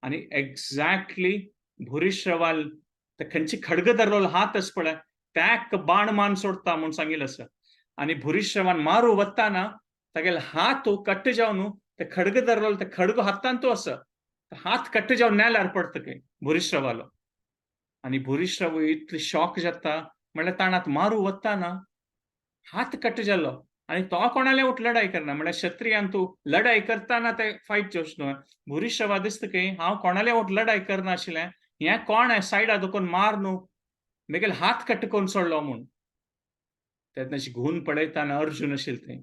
आनी एक्झॅक्टली भुरिश्रवाल ते खंयची खडग धरलेलो हात आसा पळय त्याक बाण मान सोडता म्हूण सांगिल्लें आसा. आनी भुरिश्रवान मारू वताना तागेले हात कट्ट जावन ते खडग धरलेलो ते खडग हातान तो आसा हात कट्ट जावन नेल्यार पडटा खंय भुरिश्रवालो. आनी भुरिश्रव इतली शॉक जाता म्हणल्यार ताणात मारू वताना हात कट्ट जालो आनी तो कोणाले उठ लढाई करना म्हणल्यार क्षत्रियान तूं लढाई करताना ते फायट जोश न्हय. भुरिश्रवा दिसता की हांव कोणाले उठ लढाई करनाशिल्लें हें कोण आहे सायडा दुखून मार न्हू मेगेले हात कट्ट करून सोडलो म्हूण. तेन्ना घुवन पळयताना अर्जुन आशिल्ले थंय.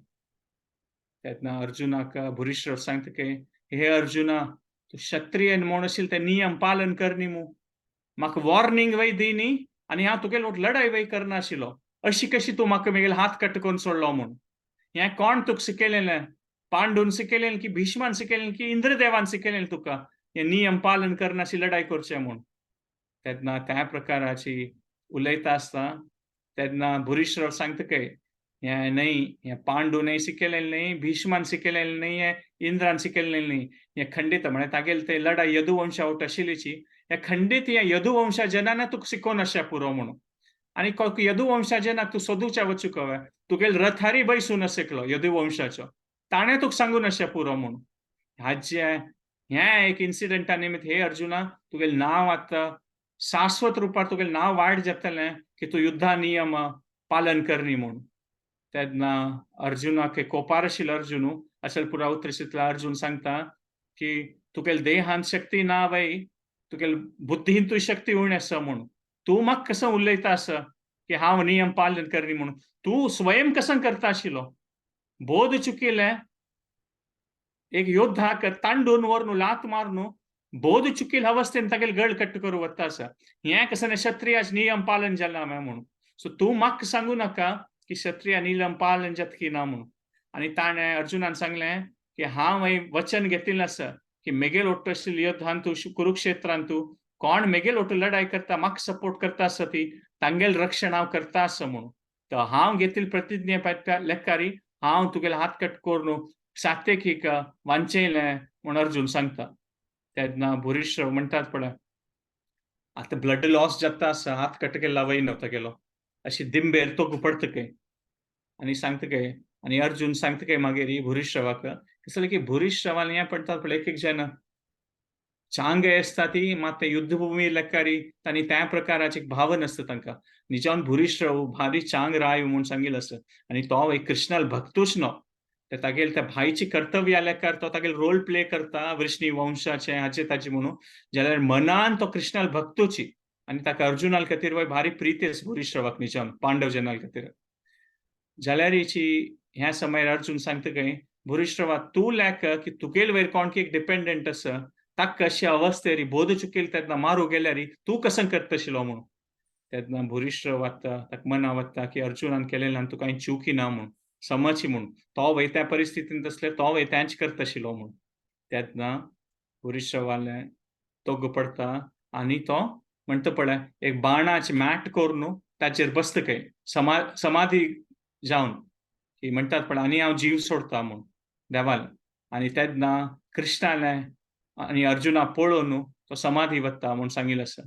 तेन्ना अर्जुनाक भुरिश्रव सांगता की हे अर्जुना तूं क्षत्रिय म्हूण आशिल्ले ते नियम पालन करनी मू म्हाका वॉर्निंग वय दिनी आनी हांव तुगेले वट लढाई वय करनाशिल्लो अशी कशी तूं म्हाका मेगेले हात कट्ट करून सोडलो म्हूण. हें कोण तुका शिकयलें पांडून शिकयलें की भीष्मान शिकयलें की इंद्रदेवान शिकयलें तुका हे नियम पालन करनाशी लढाई करचें म्हूण. तेन्ना त्या प्रकाराची उलयता आसता तेन्ना भुरिश्रव सांगता काय हें न्हय हें पांडू न्हय शिकयलें न्हय भीष्मान शिकयलें न्हय हें इंद्रान शिकयलें न्हय हें खंडीत म्हळ्यार तागेले ते लढाई यदुवंशा वट आशिल्लीची हे खंडीत ह्या यदुवंशा जनांना तुका शिकोवन आसा पुरो म्हणून. आनी यदुवंशा जनाक तूं सोदूच्या वचूंक हवे तुगेले रथारी बैसून आशिल्लो यदुवंशाचो ताणें तुका सांगून आसा पुरो म्हणून. हाजे हें एक इन्सिडंटा निमित्त हे अर्जुना तुगेलें नांव आतां शाश्वत रुपार तुगेलें नांव वायट जातलें की तूं युद्धा नियम पालन करनी म्हूण. तेन्ना अर्जुनाक कोपार आशिल्लो अर्जुन अशें पुरा उतर अर्जुन सांगता की तुगेले देहान शक्ती ना वय तुगेले बुद्धीन शक्ती उणी आसा म्हूण. तूं म्हाका कसो उलयता आसा की हांव नियम पालन करनी म्हूण तूं स्वयं कसं करता आशिल्लो बोध चुकिलें एक योद्धाक तांडून व्हरून लात मारून बोध चुकील अवस्थेन तागेले गळ कट्ट करूं वता आसा हें कसं क्षत्रियाच नियम पालन जाला म्हूण. सो तूं म्हाका सांगू नाका की क्षत्रिया नियम पालन जाता की ना म्हूण. आनी ताणें अर्जुनान सांगलें की हांव वचन घेतिल्लें आसा की मेगेल ओट्टो आशिल्ले योद्धान तूं कुरुक्षेत्रान तूं कोण मेगेल ओट्टो लढाई करता म्हाका सपोर्ट करता आसा ती तांगेल रक्षण हांव करता आसा म्हूण. तर हांव घेतिल्ले प्रतिज्ञे लेखारी हांव तुगेले हात कट करून सात्यकीक वांचयलें म्हूण अर्जुन सांगता. तेन्ना भुरिश्रव म्हणटात पळय आतां ब्लड लॉस जाता आसा हात कट केला वय न्हू तागेलो अशी दिंबेर तोग पडटा खंय आनी सांगता काय आनी अर्जुन सांगता काय मागीर भुरिश्रवाक कसलें की भुरिश्रवान हें पडटात पळय एक एक जन चांग आसता ती मात ते युद्धभूमी लेकारी तांणी त्या प्रकाराचे एक भाव नासता तांकां. निजान भुरीश्रव भारी चांग राय म्हूण सांगिल्लें आसा आनी तो एक कृष्णाल भक्तूच न्हू, ते तागेले त्या भायची कर्तव्य लेकार तो तागेले रोल प्ले करता वृष्णी वंशाचे हाचे ताचे म्हणून, जाल्यार मनान तो कृष्णाल भक्तूची आनी ताका अर्जुनाल खातीर वय भारी प्रीती आसा भुरीश्रवाक निजान पांडव जनाल खातीर. जाल्यार ह्या समयार अर्जुन सांगता खंय भुरीश्रवा तूं लेख की तुगेल वयर कोण की एक डिपेंडंट आसा ताका अशे अवस्थेरी बोध चुकेल तेन्ना मारू गेल्यार तूं कसं करतशिलो म्हणून. तेन्ना भुरीश्रव वता ताका मना वता की अर्जुनान केलें तुका कांय चुकी ना म्हूण समजची म्हूण, तो वय त्या परिस्थितींत आसले तो वय तेंच करताशिलो म्हूण. तेन्ना भुरीश्रवाले तोग पडटा आनी तो म्हणटा पळय एक बाणाचे मॅट करून ताचेर बसता खंय समाधी जावन की म्हणटात पळय आनी हांव जीव सोडता म्हूण देवाल. आनी तेन्ना कृष्णाले आनी अर्जुना पळोवन तो समाधी वता म्हूण सांगिल्लें आसा.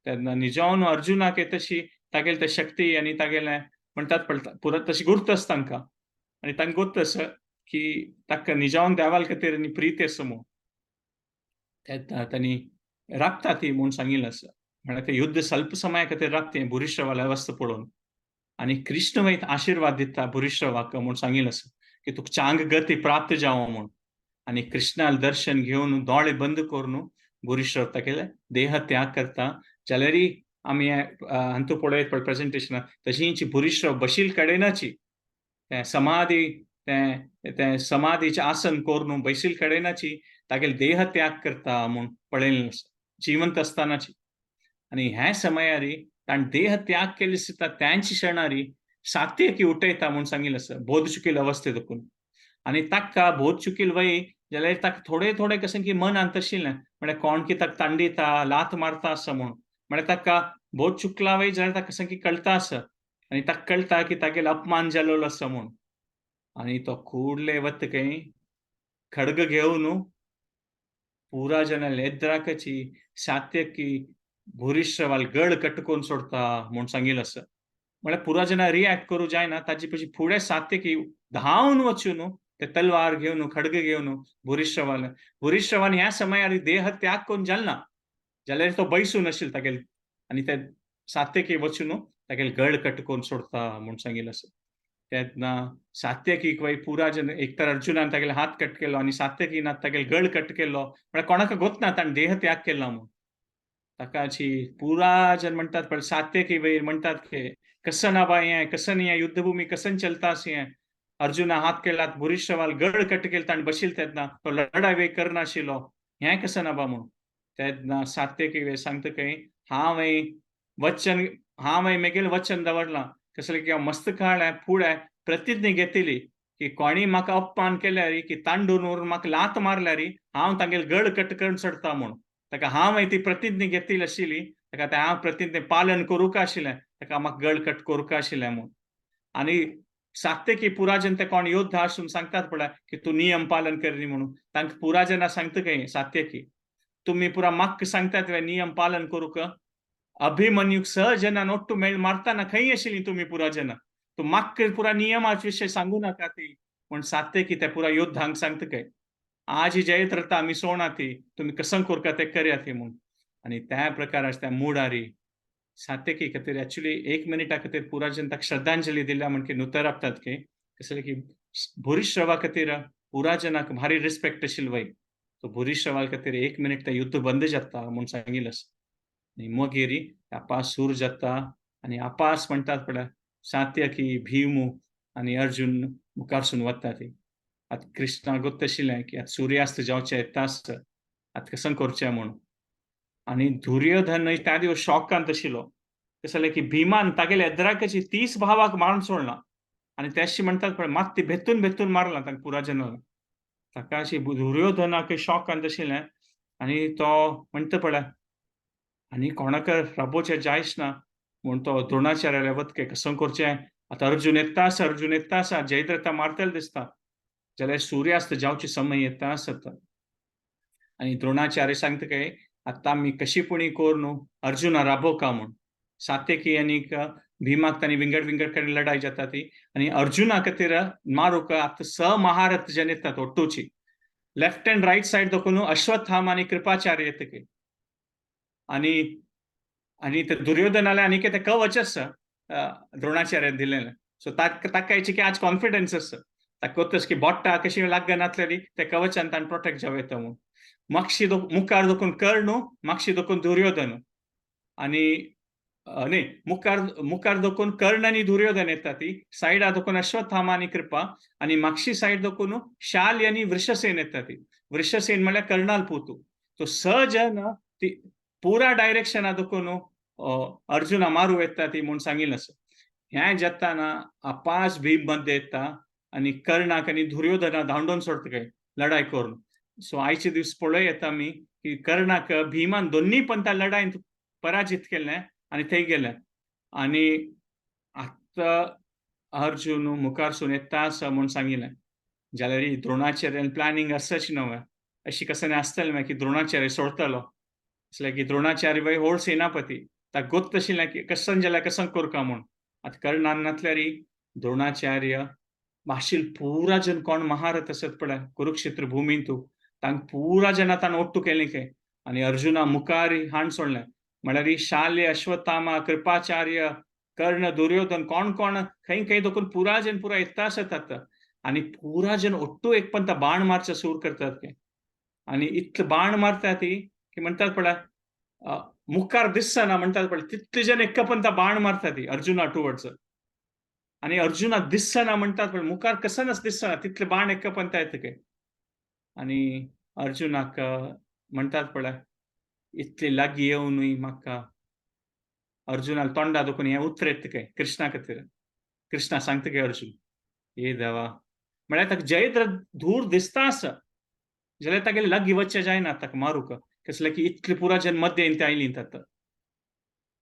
तेन्ना निजावन अर्जुनाक तशी तागेले ते शक्ती आनी तागेले म्हणटात पळय पुरो तशी गुर्त आसा तांकां आनी तांकां गोत्त आसा की ताका निजावन देवाल खातीर आनी प्रीती आसा म्हूण. तेन्ना तांणी राखता ती म्हूण सांगिल्लें आसा. म्हळ्यार ते युद्ध स्वल्प समया खातीर राखता भुरीश्रवाले अवस्था पळोवन आनी कृष्ण वयर आशिर्वाद दिता भुरीश्रवाक म्हूण सांगिल्लें आसा की तुका चांग गती प्राप्त जावं म्हूण. आनी कृष्णाल दर्शन घेवन दोळे बंद करून भुरीश्रव तागेले देह त्याग करता. जाल्यारय आमी हांतू पळयत पळय प्रेजेंटेशनाक तशींच भुरीश्रव बशील कडेनाची तें समाधी तें तें समाधीचें आसन करून बैसील कडेनाची तागेले देह त्याग करता म्हूण पळयलें आसा जिवंत आसतनाची. आनी ह्या समयारी ताणें देह त्याग केले सुद्दां त्यांच्या क्षणारी सात्यकी उठयता म्हूण सांगिल्लें आसा बोध चुकील अवस्थे देखून. आनी ताका बोध चुकील वय जाल्यार ताका थोडे थोडे कशें की मनांत आशिल्लें म्हळ्यार कोण की ताका तांडिता लात मारता आसा म्हूण, म्हळ्यार ताका बोध चुकला वय जाल्यार ताका कशें की कळटा आसा आनी ताका कळटा की तागेलो अपमान जालोलो आसा म्हूण. आनी तो कुडले वता खंय खडग घेवन पुरा जनाले एद्राकाची सात्यकी भुरीश्रवाल गळ कट करून सोडता म्हूण सांगिल्लें आसा. म्हळ्यार पुरा जना रिएक्ट करूं जायना ताजे पशी फुडें सात्यकी धांवन वचून ते तलवार घेवन खडग घेवन भुरीश्रवाल भुरीश्रवान ह्या समयार देह त्याग करून जाल ना जाल्यार तो बैसून आशिल्लो तागेले आनी ते सात्यकी वचून तागेले गळ कट करून सोडता म्हूण सांगिल्लें आसा. तेन्ना सात्यकीक वय पुरा जन एक तर अर्जुनान तागेले हात कट केलो आनी सात्यकीन तागेले गळ कट केलो म्हळ्यार कोणाक गोत ना ताणें देह त्याग केला म्हूण. ताकाची पुरा जन म्हणटात पळय सात्यकी वयर म्हणटात की कसं ना बाय हें कसं न्ही युद्धभूमी कसन चलता अशें हें अर्जुना हात केलात भुरीश्रवाल गळ कट केल ताणें बशील तेन्ना तो लढाई वय करनाशिल्लो हें कसं ना बा म्हूण. तेन्ना सात्यकी वयर सांगता खंय हांवें वचन हांवें मेगेलें वचन दवरलां कसलें की हांव मस्त काळ फुडें प्रतिज्ञा घेतली की कोणी म्हाका अपमान केल्यार की तांडून व्हरून म्हाका लात मारल्यार हांव तागेले गळ कट करून सोडता म्हूण. ताका हांवें ती प्रतिज्ञा घेतली आशिल्ली ताका तें हांव प्रतिज्ञे पालन करूंक आशिल्लें ताका म्हाका गळ कट करूंक आशिल्लें म्हूण. आनी सात्यकी पुराजन ते कोण योद्धा आसून सांगतात पळय की तूं नियम पालन करनी म्हणून. तांकां पुराजना सांगता खंय सात्यकी तुमी पुरा म्हाका सांगतात नियम पालन करूंक अभिमन्यूक सहजनान ಒಟ್ಟು मेळ मारतना खंय आशिल्ली तुमी पुराजना तूं म्हाका पुरा नियमाचे विशय सांगू नाका ती म्हूण सात्यकी त्या पुरा योद्धांक सांगता खंय आज जयत आमी सोणा ती तुमी कसं करका ते करया ती म्हूण. आनी त्या प्रकाराचे त्या मुडारी सात्यकी खातीर एक्चुअली एक मिनिटा खातीर पुराजन ताका श्रद्धांजली दिल्या म्हण की नुतरापतात की कसलें की भुरीश्रवा खातीर पुराजनाक भारी रिस्पेक्ट आशिल्लो वय तो भुरीश्रवा खातीर एक मिनिट ते युद्ध बंद जाता म्हूण सांगिल्लें आसा. आनी मागीर आपास सूर जाता आनी आपास म्हणटात पळय सात्यकी भीमू आनी अर्जुन मुखारसून वता ती. आतां कृष्णा गोत्त आशिल्लें की आतां सुर्यास्त जावचें येता आसता आतां कसं करचें म्हूण. आनी दुर्योधन त्या दिवस शॉकांत आशिल्लो कशें जालें की भीमान तागेले एद्राकाची 30 भावाक मारून सोडला आनी तेशी म्हणटात पळय मात ती भेतून भेतून मारला तांकां पुराजनाक. ताका अशी दुर्योधनाक शॉकांत आशिल्लें आनी तो म्हणटा पळय आनी कोणाक राबोवचें जायच ना म्हूण तो द्रोणाचार्याले वतके कसं करचें आतां अर्जुन येता आसा अर्जुन येता आसा जयद्रथा मारतले दिसता जाल्यार सुर्यास्त जावचे समय येता आसता. आनी द्रोणाचार्य सांगता काय आतां आमी कशी पुणी करून अर्जुना राबोवका म्हूण. सात्यकी आनी भीमाक तांणी विंगड विंगड कडेन लढाई जाता ती आनी अर्जुना खातीर मारूंक आतां स महारथ जन येतात ओट्टूची लेफ्ट अँड राईट सायड दोकून अश्वत्थाम आनी कृपाचार्य येतकीर आनी आनी ते दुर्योधनाले आनी ते कवच आसा द्रोणाचार्यान दिलेलें. सो ताका की आज कॉन्फिडन्स आसा, ताका कोत्तस की बोट्टा कशी लागनातलेली ते कवचान ताण प्रोटेक्ट जावं येता म्हणून. मागशी मुखार दोकून कर्ण, मागशी दोकून दुर्योधन आनी न्ही मुखार मुखार दोकून कर्ण आनी दुर्योधन येता ती सायडा दोकून अश्वत्थामा आनी कृपा आनी मागशी सायड दोकून शाल्य आनी वृषसेन येता ती. वृषसेन म्हळ्यार कर्णाल पुतू. तो स जन ती पुरा डायरेक्शना दोकून अर्जुना मारू येता ती म्हूण सांगिल्लें आसा. हें जाताना पांच भीम मध्ये येता आनी कर्णाक आनी दुर्योधना धांवडोवन सोडटा काय लढाय करून. सो आयचे दीस पळय येता आमी की कर्णाक भीमान दोन्ही पंथा लढायेंत पराजीत केलें आनी थंय गेले. आनी आतां अर्जुन मुखारसून येता आसा म्हूण सांगिल्लें जाल्यार द्रोणाचार्यान प्लॅनिंग आसाच न्हय अशी कसं आसतलें मागीर की द्रोणाचार्य सोडतलो असलें की द्रोणाचार्य वय होड सेनापती ताका गोत्त आशिल्लें की कसन जाल्यार कसन करका म्हूण. आतां कर्णान नासल्यार द्रोणाचार्य माशील पुरा जन कोण महारथ आसत पळय कुरुक्षेत्र भुमींतू तांकां पुरा जना ताणें ओट्टू केलें काय आनी अर्जुना मुखार हाण सोडलें. म्हळ्यार शाल्य अश्वत्थामा कृपाचार्य कर्ण दुर्योधन कोण कोण खंय खंय दोकून पुरा जन पुरा येता आसत आतां आनी पुरा जन ओट्टू एक पंता बाण मारचे सूर करतात ते आनी इतले बाण मारतात ती की म्हणटात पळय मुखार दिसना म्हणटात पळय तितले जन एक पंता बाण मारतात ती अर्जुना टुवर्ड्स आनी अर्जुना दिसना म्हणटात पळय मुखार कसनच दिसना तितले बाण एक पंता येता काय. आनी अर्जुनाक म्हणटात पळय इतले लागीं येवनूय म्हाका अर्जुनाक तोंडा दुखून हें उतर येता काय कृष्णा खातीर. कृष्णा सांगता काय अर्जुन हे देवा म्हळ्यार ताका जयद्रथ दूर दिसता आसा जाल्यार तागेले लागीं वचचें जायना ताका मारूंक कसलें की इतले पुरा जन मध्य ते आयलीं आतां.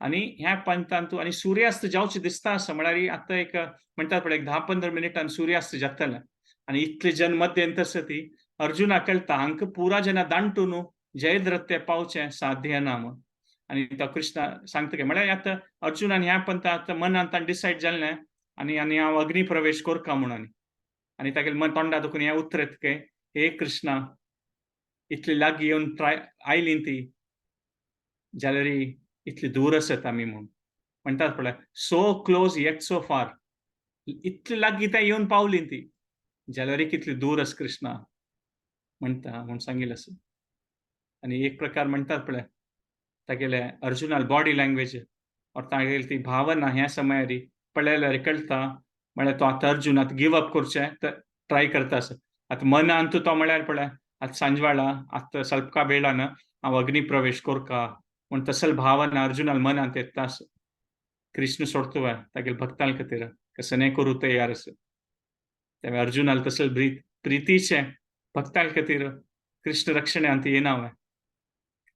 आनी ह्या पंथान तूं आनी सुर्यास्त जावचें दिसता आसा म्हळ्यार आतां एक म्हणटात पळय एक 10-15 मिनटान सुर्यास्त जातलें आनी इतले जन मध्यंत आसा ती अर्जुना कळटा हांकां पुरा जना दांटून जयद्रथ ते पावचें साध्य ना म्हूण. आनी तो कृष्णा सांगता काय म्हळ्यार आतां अर्जुनान ह्या पंथा आतां मनान ताणें डिसायड जालें आनी आनी हांव अग्नी प्रवेश करका म्हूण. आनी आनी तागेले मन तोंडा दुखून हें उतर येता काय हे कृष्णा इतली लागीं येवन ट्राय आयली ती जाल्यार इतली दूर आसत आमी म्हूण. म्हणटात पळय so close yet so far, इतली लागीं तें येवन पावली ती जाल्यार कितली दूर आस कृष्णा म्हणटा म्हूण सांगिल्लें आसा. आनी एक प्रकार म्हणटात पळय तागेले अर्जुनाल बॉडी लँग्वेज और तागेली ती भावना ह्या समयार पळयल्यार कळटा म्हळ्यार तो आतां अर्जुन आतां गिव अप करचें ट्राय करता आसा. आतां मनान तो म्हळ्यार पळय आतां सांजवाळा आतां सल्पका वेळान हांव अग्नी प्रवेश करका म्हूण तसल भावना अर्जुनाल मनांत येता आसा. कृष्ण सोडतो तागेले भक्तां खातीर कसं करूं तयार आसा. तेन्ना अर्जुनाल तसल प्रितीचें भक्तां खातीर कृष्ण रक्षणांत येना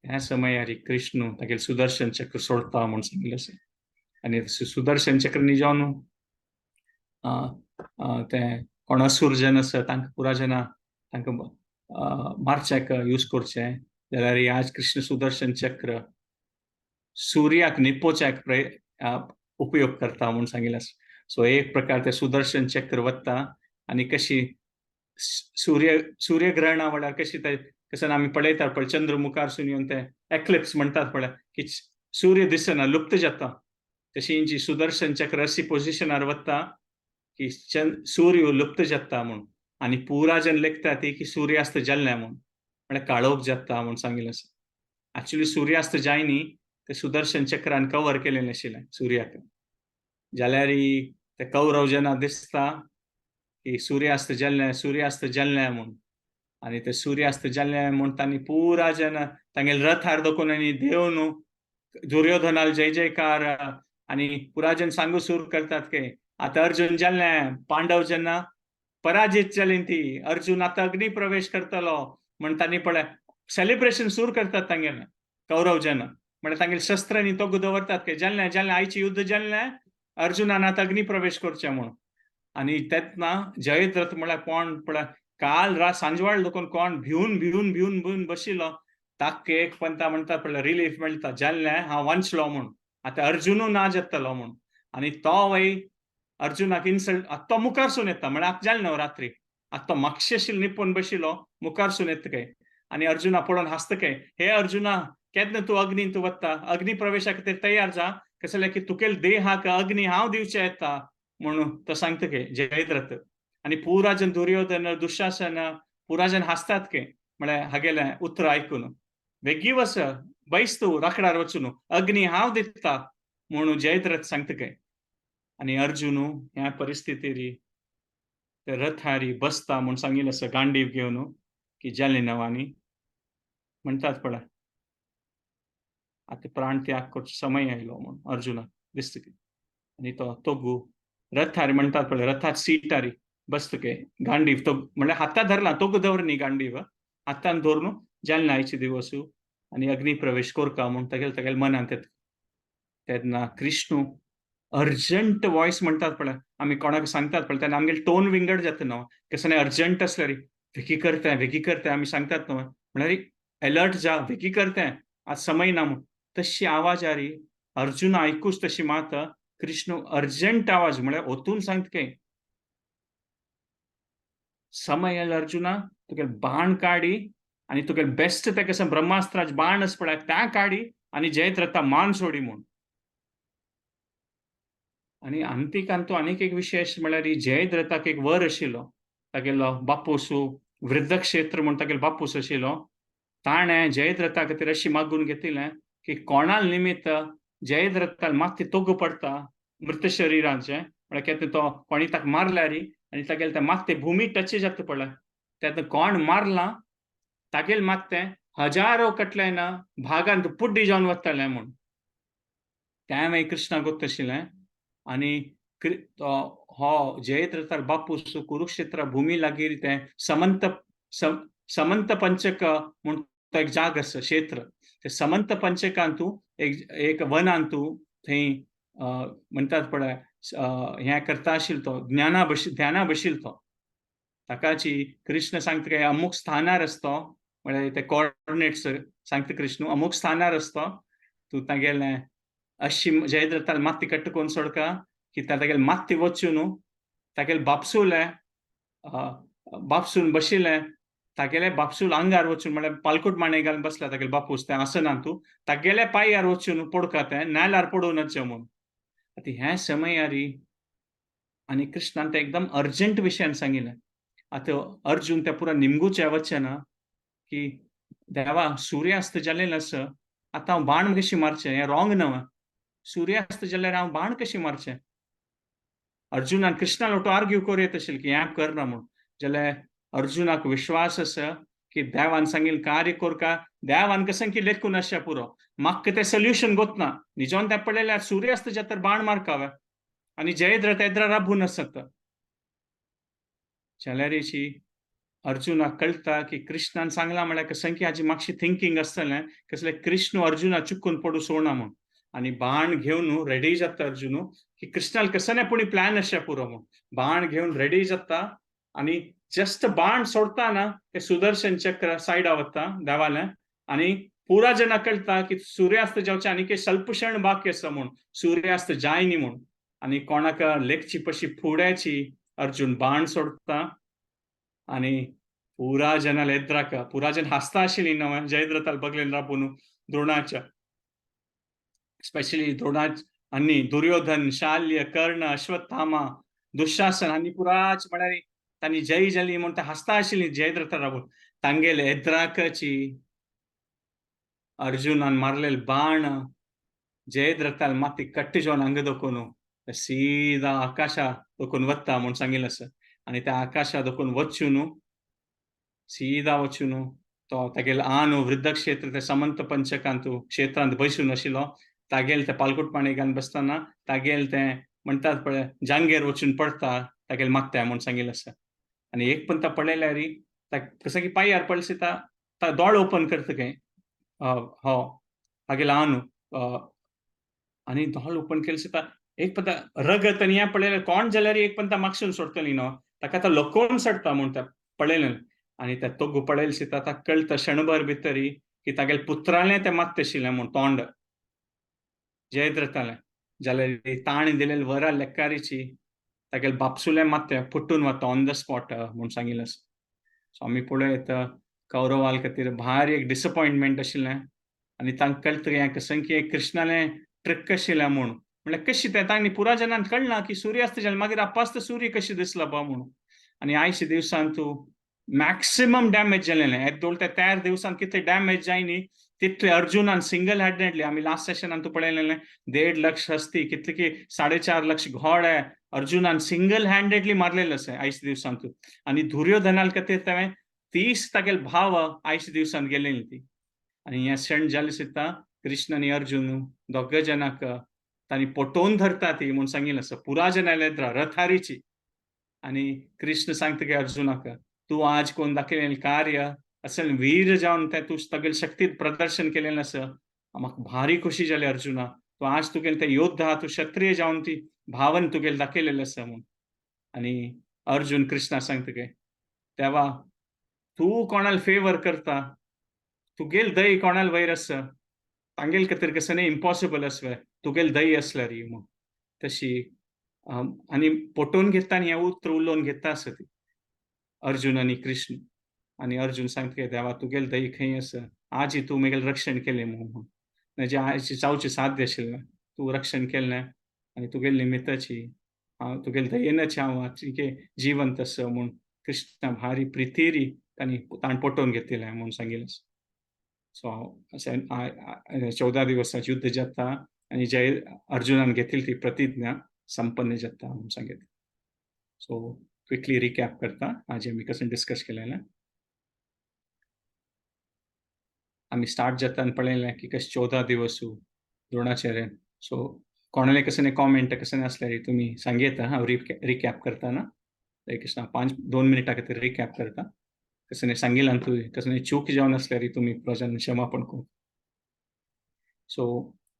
ह्या समयार कृष्ण तागेले सुदर्शन चक्र सोडता म्हूण सांगिल्लें आसा. आनी सुदर्शन चक्र निजावन तें कोण असूर जन आसा तांकां पुरा जना तांकां मारच्याक यूज करचें जाल्यार आज कृष्ण सुदर्शन चक्र सुर्याक निपोवच्याक उपयोग करता म्हूण सांगिल्लें आसा. सो एक प्रकार ते सुदर्शन चक्र वता आनी कशी सूर्यग्रहणा वेळार कशी ते कसं आमी पळयतात पळय चंद्र मुखारसून येवन ते एक्लिप्स म्हणटात पळय की सूर्य दिसना लुप्त जाता तशी जी सुदर्शन चक्र अशी पोजिशनार वता की सूर्य लुप्त जाता म्हूण. आनी पुरा जन लेखता ती की सुर्यास्त जाल्लें म्हूण म्हळ्यार काळोख जाता म्हूण सांगिल्लें आसा. एक्चुली सुर्यास्त जायनी ते सुदर्शन चक्रान कवर केलेलें आशिल्लें सुर्याक जाल्यार ते कौरव जेन्ना दिसता की सुर्यास्त जाल्लें सुर्यास्त जाल्लें म्हूण आनी ते सुर्यास्त जाल्लें म्हूण तांणी पुरा जेन्ना तांगेले रथार दोकून आनी देवन दुर्योधनाल जय जयकार आनी पुरा जन सांगू सूर करतात की आतां अर्जुन जाल्लें पांडव जेन्ना पराजीत जाली ती अर्जुन आतां अग्नी प्रवेश करतलो म्हण तांणी पळय सेलिब्रेशन सूर करतात तांगेलें कौरव जेन्ना म्हळ्यार तांगेले शस्त्रांनी तोगू दवरतात की जाल्लें जाल्लें आयचें युद्ध जाल्लें अर्जुनान आतां अग्नी प्रवेश करचें म्हूण. आनी तेन्ना जयद्रथ म्हळ्यार कोण पळय काल रात सांजवाळ लोकून कोण भिवन भिवन भिवन भिवन बशिल्लो ताका एक पंता म्हणटात पळय रिलीफ मेळटा जाल्लें हांव वांचलो म्हूण आतां अर्जुनू ना जातलो म्हूण. आनी तो वय अर्जुनाक इन्सल्ट तो मुखारसून येता म्हळ्यार आतां जालें न्हू रात्री आतां तो मागशेशील निपून बशिलो मुखारसून येता काय आनी अर्जुना पळोवन हांसता काय, हे अर्जुना केन्ना तूं अग्नीन तूं वता, अग्नी प्रवेशा खातीर तयार जा, कशें जाल्यार की तुगेल देहाक अग्नी हांव दिवचें येता म्हणून तो सांगता काय जयद्रथ. आनी पुराजन दुर्योधन दुशासन पुराजन हांसतात के, म्हळ्यार हागेलें उतर आयकून वेगीं वच बैस तूं राकडार वचून अग्नी हांव दिता म्हणून जयद्रथ सांगता काय. आनी अर्जुन ह्या परिस्थितीरी ते रथारी बसता म्हूण सांगिल्लें आसा गांडीव घेवन की जालें नवानी म्हणटात पळय आतां प्राण त्याग करचो समय आयलो म्हूण अर्जुनाक दिसता की. आनी तो तोगू रथारी म्हणटात पळय रथार सिटारी बसता के गांडीव तो म्हणल्यार हाता धरला तोगू दवर न्ही गांडीव हातान धरून जालना आयचे दिवस आनी अग्नी प्रवेश करका म्हूण तागेले तागेले मनांत येता. तेन्ना कृष्णू अर्जंट वॉयस म्हणटात पळय आमी कोणाक सांगतात पळय तेन्ना आमगेले टोन विंगड जाता न्हू, कसलें अर्जंट आसल्यार वेगीं करता वेगीं करता आमी सांगतात न्हू, म्हळ्यार एलर्ट जा वेगीं करता आज समय ना म्हूण. तशी आवाज आरी अर्जुन आयकूच तशी मात कृष्ण अर्जंट आवाज म्हळ्यार ओतून सांगता काय समय आयलो अर्जुना तुगेले बाण काडी आनी तुगेले बेस्ट तें कशें ब्रह्मास्त्राचे बाण आसा पळय त्या काडी आनी जयद्रथा मान सोडी म्हूण. आनी अंतिकान तो आनीक एक विशेश म्हळ्यार जयद्रथाक एक वर आशिल्लो तागेलो बापूस वृद्धक्षेत्र म्हूण तागेलो बापूस आशिल्लो, ताणें जयद्रथा खातीर अशी मागून घेतिल्लें की कोणाल निमित्त जयद्रथाल माथी तोगू पडटा मृत शरिराचें, म्हळ्यार केन्ना तो कोणी ताका मारल्यार आनी तागेले तें मात्ते भुमी टच जाता पळय तेन्ना कोण मारला तागेले मात्तें हजारो कटलें ना भागांत पुड्डी जावन वतालें म्हूण. तें मागीर कृष्णाक गोत्त आशिल्लें. आनी हो जयद्रथार बापूस कुरुक्षेत्र भुमी लागीं तें समंत समंत पंचक म्हूण तो एक जाग आसा क्षेत्र, ते समंत पंचकांतू एक एक वनांतू थंय म्हणटात पळय हें करता आशिल्लो तो ज्ञाना बशी ध्याना बशिल्लो तो. ताकाची कृष्ण सांगता काय अमूक स्थानार आसतो म्हळ्यार ते कॉर्डिनेट्स सांगता कृष्ण अमूक स्थानार आसतो तूं तागेलें अशी जयद्रथाल माती कट्ट करून सोडका की तागेले माती वचून न्हू तागेले बापसूले बापसून बशिल्लें तागेले बापसूल आंगार वचून म्हळ्यार पालकूट माणे घालून बसला तागेले बापूस तें आसना तूं तागेले पांयार वचून पडका तें नायलार पडूं नच्चें म्हूण. आतां ह्या समयारी आनी कृष्णान तें एकदम अर्जंट विशयान सांगिल्लें. आतां अर्जुन तें पुरा निमगूचें वचना की देवा सुर्यास्त जालें आसा आतां हांव बाण कशी मारचें, हें रॉंग न्हय, सुर्यास्त जाल्यार हांव बाण कशी मारचें. अर्जुनान कृष्णा लोटो आर्ग्यू करूं येत आशिल्लें की हें करना म्हूण, जाल्यार अर्जुनाक विश्वास आसा की देवान सांगिल्लें कार्य करका, देवान कशें की लेखून आसचें पुरो, म्हाका तें सोल्युशन गोतना निजोन तें पळयल्यार सुर्यास्त जाता बाण मारकावे आनी जयद्रथ येद्रा राबून आसत. जाल्यार अर्जुनाक कळटा की कृष्णान सांगलां म्हळ्यार कशें की हाजी मातशी थिंकींग आसतलें कसलें कृष्ण अर्जुना चुकून पडूं सोडना म्हूण. आनी बाण घेवन रेडी जाता अर्जुन की कृष्णाल कसं नाही पुणी प्लॅन आसचें पुरो म्हूण. बाण घेवन रेडी जाता आनी जस्ट बाण सोडताना ते सुदर्शन चक्र सायडा वता देवालें आनी पुरा जना कळटा की सुर्यास्त जावचें आनी स्वल्प क्षण बाकी आसा म्हूण, सुर्यास्त जाय न्ही म्हूण. आनी कोणाक लेखची पशी फुड्याची अर्जुन बाण सोडता आनी पुरा जनाल येद्राक पुरा जन हांसता आशिल्ली न्हय जयद्रथाल बगलेन राबून द्रोणाच्या स्पेशली द्रोणाच आनी दुर्योधन शाल्य कर्ण अश्वत्थामा दुशासन आनी पुराच म्हळ्यार तांणी जय जाली म्हूण ते हांसता आशिल्ली जयद्रथा राबून. तांगेले येद्राकाची अर्जुनान मारलेले बाण जयद्रथाल माती कट्ट जावन हांगा दखून सीधा आकाशा दखून वता म्हूण सांगिल्लें आसा. आनी त्या आकाशा दखून वचून सीधा वचून तो तागेले आनु वृद्धक्षेत्र ते समंत पंचकांतू क्षेत्रांत बसून आशिल्लो तागेले ते पालकूट पाणी घालून बसतना तागेले तें म्हणटात पळय जांगेर वचून पडटा तागेले मागता म्हूण सांगिल्लें आसा. आनी एक पण पळयल्यार कसं की पांयार पडले ता दोळे ओपन करता काय हो हागेले आनु आनी दोळे ओपन केले सीता एक पण रगत आनी हें पळयलें कोण जाल्यार एक पण मागसून सोडटली न्हू ताका तो लकोवन सोडटा म्हूण तें पळयलें. आनी ते तोगू पळयले सीता ताका कळटा क्षणभर भितरी की तागेले पुत्रालें तें मागता आशिल्लें म्हूण तोंड जयद्रथालें. जाल्यार ताणें दिलेले वरा लेक्कारीची तागेले बापसुलें मात्तें फुटून वता ऑन the spot म्हूण सांगिल्लें आसा. सो आमी पळयत कौरवाल खातीर भारी एक डिसपॉयंटमेंट आशिल्लें आनी तांकां कळटा हें कसं की कृष्णालें ट्रिक आशिल्लें म्हूण. म्हणल्यार कशी तें तांणी पुरा जनान कळना की सूर्यास्त जालें मागीर आपास्त सूर्य कशी दिसला बा म्हणून. आनी आयच्या दिवसान तूं मॅक्सिमम डॅमेज जालेलें येदोळ त्या तयार दिवसान कितले डॅमेज जायनी तितले अर्जुनान सिंगल हँडेडली. आमी लास्ट सेशनान तूं पळयलेलें 1.5 लक्ष हस्ती कितले की 4.5 लक्ष घोडे अर्जुनान सिंगल हँडेडली मारलेले आसा आयच्या दिवसान तूं. आनी दुर्योधनाल खातीर ताणें 30 तागेले भाव आयच्या दिवसान गेलेली ती. आनी हें क्षण जालें सुद्दां कृष्ण आनी अर्जुन दोग जनाक तांणी पटोवन धरता ती म्हूण सांगिल्लें आसा पुरा जनाले रथारीची. आनी कृष्ण सांगता की अर्जुनाक तूं आज कोण दाखयलेलें कार्य असल वीर जावन तें तूं तागेले शक्ती प्रदर्शन केलेलें आसा म्हाका भारी खुशी जाली अर्जुना, तूं आज तुगेलें तें योद्धा तूं क्षत्रिय जावन ती भावन तुगेलें दाखयलेलें आसा म्हूण. आनी अर्जुन कृष्णा सांगता की तेवा तूं कोणाल फेवर करता, तुगेल दही कोणाल वयर आसा तांगेल खातीर कसं न्ही इम्पॉसिबल आसलें तुगेल दही आसल्यार म्हूण. तशी आनी पटोवन घेता आनी हें उतर उलोवन घेता आसा ती अर्जुन आनी कृष्ण. आनी अर्जुन सांगता की देवा तुगेल दही खंय आसा, आजी तूं म्हगेलें रक्षण केलें म्हूण, म्हणजे आयची जावचें साध्य आशिल्लें तूं रक्षण केलें आनी तुगेले निमित्ताची हांव तुगेले दयेनच हांव आजके जिवंत आसा म्हूण कृष्णा भारी प्रितीरी तांणी ताणें पटोवन घेतिल्लें म्हूण सांगिल्लें. सो अशें 14 दिवसांत युद्ध जाता आनी जय अर्जुनान घेतिल्ली ती प्रतिज्ञा संपन्न जाता म्हूण सांगितलें. सो क्विकली रिकॅप करता आज आमी कसं डिस्कस केलेलें. आमी स्टार्ट जाता आनी पळयलें की कशें 14 दिवस द्रोणाचार्य. सो कोणाले कसं कॉमेंट कसं आसल्यार तुमी सांगयता हांव रिकॅप करतना. हरे कृष्णा 5-2 मिनटां खातीर रिकॅप करता. कसं सांगिल्लें तुवें कसं चूक जावन आसल्यार तुमी प्रजान क्षमापण करूं. सो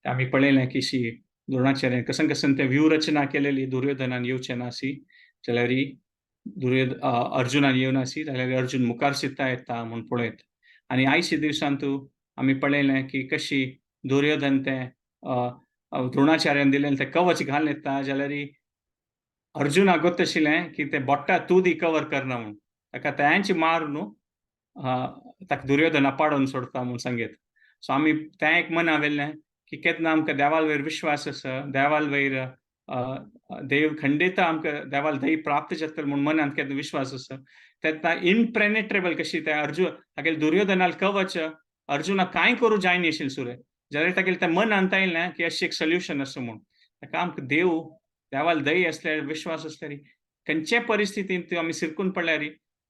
आमी पळयलें की शी द्रोणाचार्यान कसं कसं ते व्यूहरचना केलेली दुर्योधनान येवचें नासी जाल्यार अर्जुनान येवनासी जाल्यार अर्जुन मुखार सित्ता येता म्हूण पळयत. आनी आयच्या दिवसान तूं आमी पळयलें की कशी दुर्योधन तें द्रोणाचार्यान दिलें तें कवच घालून येता जाल्यार अर्जुनाक गोत आशिल्लें की तें बोट्टा तूं दी कवर करना म्हूण, ताका तेंच मार न्हू ताका दुर्योधना पाडोवन सोडता म्हूण सांगीत. सो आमी तें एक मना व्हेल्लें की केन्ना आमकां देवाल वयर विश्वास आसा, देवाल वयर देव खंडिता आमकां देवाल दही प्राप्त जातलें म्हूण मनांत केन्ना विश्वास आसा तेन्ना इनपेनेट्रेबल कशी तें अर्जुन तागेले दुर्योधनाल कवच अर्जुनाक कांय करूं जायना आशिल्लें सुरें, जाल्यार तागेलें तें मनांत आयलें की अशें एक सोल्युशन आसा म्हूण. ताका आमकां देव देवाल दही आसल्यार विश्वास आसल्यार खंयचे परिस्थितींत आमी सिरकून पडल्यार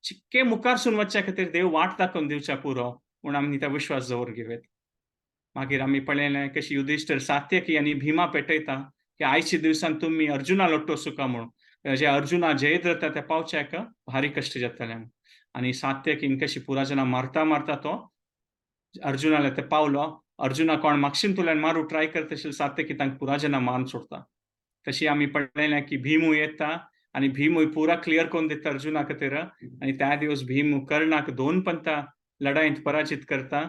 चिक्के मुखारसून वचच्या खातीर देव वाट दाखोवन दिवच्या पुरो म्हूण आमी त्या विश्वास दवरून घेवयत. मागीर आमी पळयलें कशी युधिश्ठर सात्यकी आनी भीमा पेटयता की आयच्या दिवसान तुमी अर्जुना लोट्टो सुका म्हूण, जे अर्जुना जयद्रथ त्या पावच्याक भारी कश्ट जातले. आनी सात्यकीन कशी पुरा जाणां मारता मारता तो अर्जुनाले ते पावलो. अर्जुना कोण मागशीन तुल्यान मारू ट्राय करता आशिल्ले सात्यकी तांकां पुरा जाणां मारून सोडता. तशी आमी पळयलें की भीमूय येता आनी भीमूय पुरा क्लियर करून दिता अर्जुना खातीर. आनी त्या दिवस भीम कर्णाक 2 पंता लढायेंत पराजित करता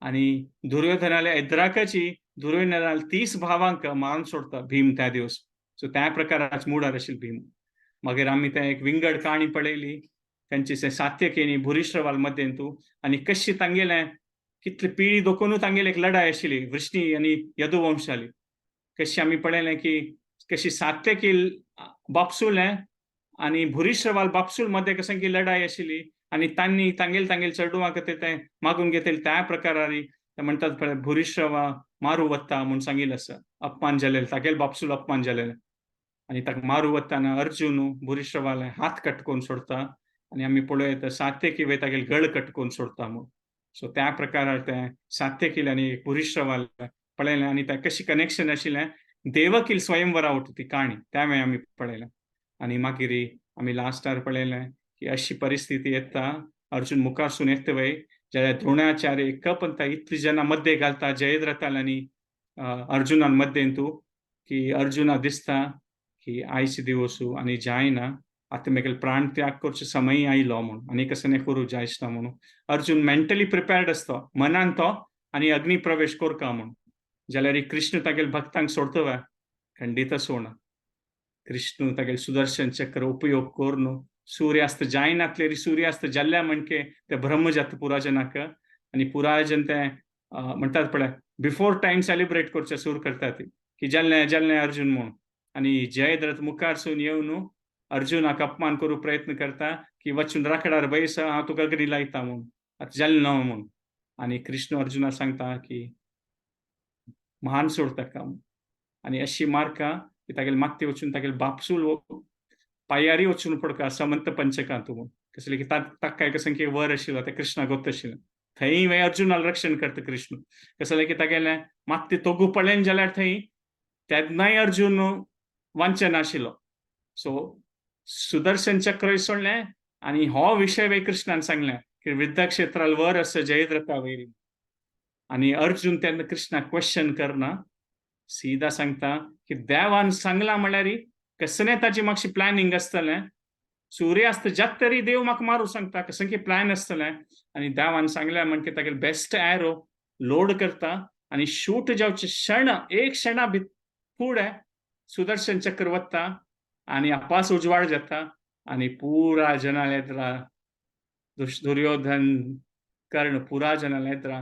आनी दुर्योधनाले एद्राकाची दुर्योधनाले 30 भावांक मारून सोडता भीम त्या दिवस. सो त्या प्रकाराच मुडार आशिल्लो भीम. मागीर आमी तें एक विंगड काणी पळयली तांची सात्यकी आनी भुरिश्रवाल मध्येंतू आनी कशी तांगेलें कितली पिळी दोकोनू तांगेली एक लढाय आशिल्ली वृष्णी आनी यदुवंशाली. कशी आमी पळयलें की कशी सात्यकी बापसूलें आनी भुरिश्रवाल बापसूल मध्यें कशें की लढाय आशिल्ली आनी तांणी तांगेल तांगेल चेडवां खातीर तें मागून घेतले त्या प्रकारारी ते म्हणटात पळय भुरिश्रवा मारू वता म्हूण सांगिल्लें आसा अपमान जालेले तागेल बापसूल अपमान जालेले आनी ताका मारू वताना अर्जुन भुरिश्रवाले हात कट करून सोडता आनी आमी पळोवया सात्यकी वय तागेले गळ कट करून सोडता म्हूण. सो त्या प्रकारार तें सात्यकील आनी भुरिश्रवाले पळयलें आनी तें कशी कनेक्शन आशिल्लें देवकील स्वयंवरा उठ ती काणी त्या वेळार आमी पळयलें. आनी मागीर आमी लास्टार पळयलें की अशी परिस्थिती येता अर्जुन मुखारसून येता वय जाल्यार द्रोणाचार्य एक पंता इतली जाणां मध्ये घालता जयद्रथाल आनी अर्जुनान मध्येंतू की अर्जुना दिसता की आयचे दिवसू आनी जायना आतां म्हगेले प्राण त्याग करचो समय आयलो म्हूण आनी कसं करूं जायच ना म्हणून. अर्जुन मेंटली प्रिपेर्ड आसता मनान तो आनी अग्नी प्रवेश करका म्हूण. जाल्यार कृष्ण तागेले भक्तांक सोडतो वा खंडीत सोडना. कृष्ण तागेले सुदर्शन चक्र उपयोग करून सूर्यास्त जायनातले सूर्यास्त जाल्ल्या म्हणके ते ब्रह्म जाता पुराजनाक. आनी पुराजन ते म्हणटात पळय बिफोर टायम सेलिब्रेट करचे सुरू करतात की जाल्लें जाल्लें अर्जुन म्हूण. आनी जयद्रथ मुखारसून येवन अर्जुनाक अपमान करूंक प्रयत्न करता की वचून राकडार बैस, हांव तुका अग्नी लायता म्हूण, आतां जालें ना म्हूण. आनी कृष्ण अर्जुनाक सांगता की महान सोड ताका. आनी अशी मार्का की तागेले मागते वचून तागेले बापसूल पायारी वचून पडका समंत पंचकांत म्हूण. कसले की ताका एक संख्ये वर आशिल्लो ते कृष्णा गोत आशिल्लें थंय वे अर्जुनाक रक्षण करता कृष्ण. कसले की तागेले मागते तोगू पळयन जाल्यार थंय तेन्नाय अर्जुन वांचन आशिल्लो. सो सुदर्शन चक्र सोडलें आनी हो विशय वे कृष्णान सांगलें की वृद्धक्षेत्राल वर आसा जयद्रथा वयर. आनी अर्जुन तेन्ना कृष्णाक क्वेश्चन करना, सीधा सांगता की देवान सांगला म्हणल्यार कसलें ताची मातशी प्लॅनिंग आसतलें. सूर्यास्त जात तरी देव म्हाका मारू सांगता, कसलें की प्लॅन आसतलें. आनी देवान सांगलें म्हणके तागेले बेस्ट एरो लोड करता आनी शूट जावचे क्षण एक क्षणा फुडें सुदर्शन चक्र वता आनी आपास उजवाड जाता आनी पुरा जनालेत्रा दुर्योधन कर्ण पुरा जनालेत्रा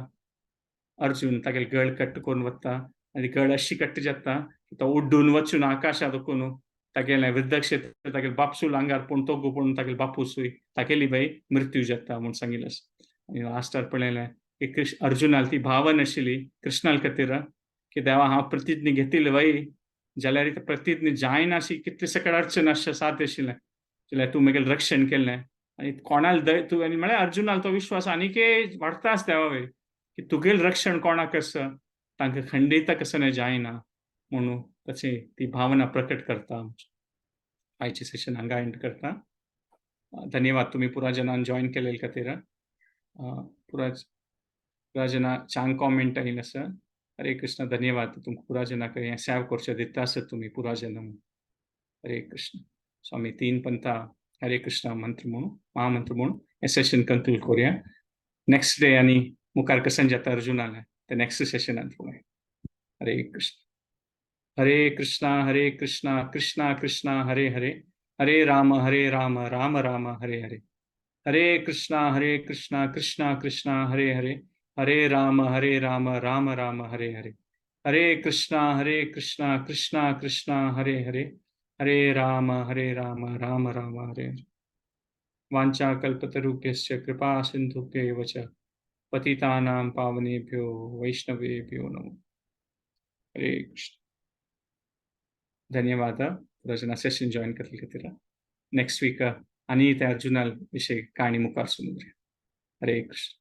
अर्जुन तागेले गळ कट्ट करून वता आनी गळ अशी कट्ट जाता तो उड्डून वचून आकाशांत वचून तागेलें वृद्धक्षेत्र तागेले बापसूल आंगार पूण तोगू पूण तागेले बापूसूय तागेली बाई मृत्यू जाता म्हूण सांगिल्लें आसा. आनी लास्टार पळयलें की कृष्ण अर्जुनाल ती भावना आशिल्ली कृष्णाल खातीर की देवा हांव प्रतिज्ञा घेतिल्ली वय जाल्यार ती प्रतिज्ञा जायना अशी कितले सकळ अडचण आसचें साध्य आशिल्लें जाल्यार तूं म्हगेलें रक्षण केल्लें आनी कोणाल दय तूं. आनी म्हळ्यार अर्जुनाल तो विश्वास आनीक वाडटा आसा देवा वयर की तुगेलें रक्षण कोणाक आसा तांकां खंडीत कसं जायना म्हणून ताची ती भावना प्रकट करता. आयचे सेशन हांगा एंड करता. धन्यवाद तुम्ही पुरा जणान जॉईन केलेले खातीर. पुरा पुरा जना छान कॉमेंट आयिल्ले आसा. हरे कृष्ण. धन्यवाद तुमकां पुरा जणांक हें सेव करचें दिता आसत तुमी पुरा जन. हरे कृष्ण. सो आमी तीन पंथा हरे कृष्ण मंत्र म्हणून महामंत्र म्हणून हें सेशन कंक्लूड करूया. नेक्स्ट डे आनी मुखार कशें जाता अर्जुनालें ते नेक्स्ट सेशनांत पळोवया. हरे कृष्ण हरे कृष्णा हरे कृष्णा कृष्णा कृष्णा हरे हरे, हरे राम राम राम राम हरे हरे. हरे कृष्णा कृष्णा कृष्णा हरे हरे, हरे राम राम राम हरे हरे. हरे कृष्णा कृष्णा कृष्णा हरे हरे, हरे राम राम राम हरे हरे. वाञ्छा कल्पतरुभ्यश्च कृपा सिन्धुभ्य च पतितानां पावनेभ्यो वैष्णवेभ्यो नमो. हरे कृष्ण. धन्यवाद रजना सेशन जॉईन करले खातीर. नेक्स्ट वीक आनी ते अर्जुना विशय काणी मुखार सुनूया. हरे कृष्ण.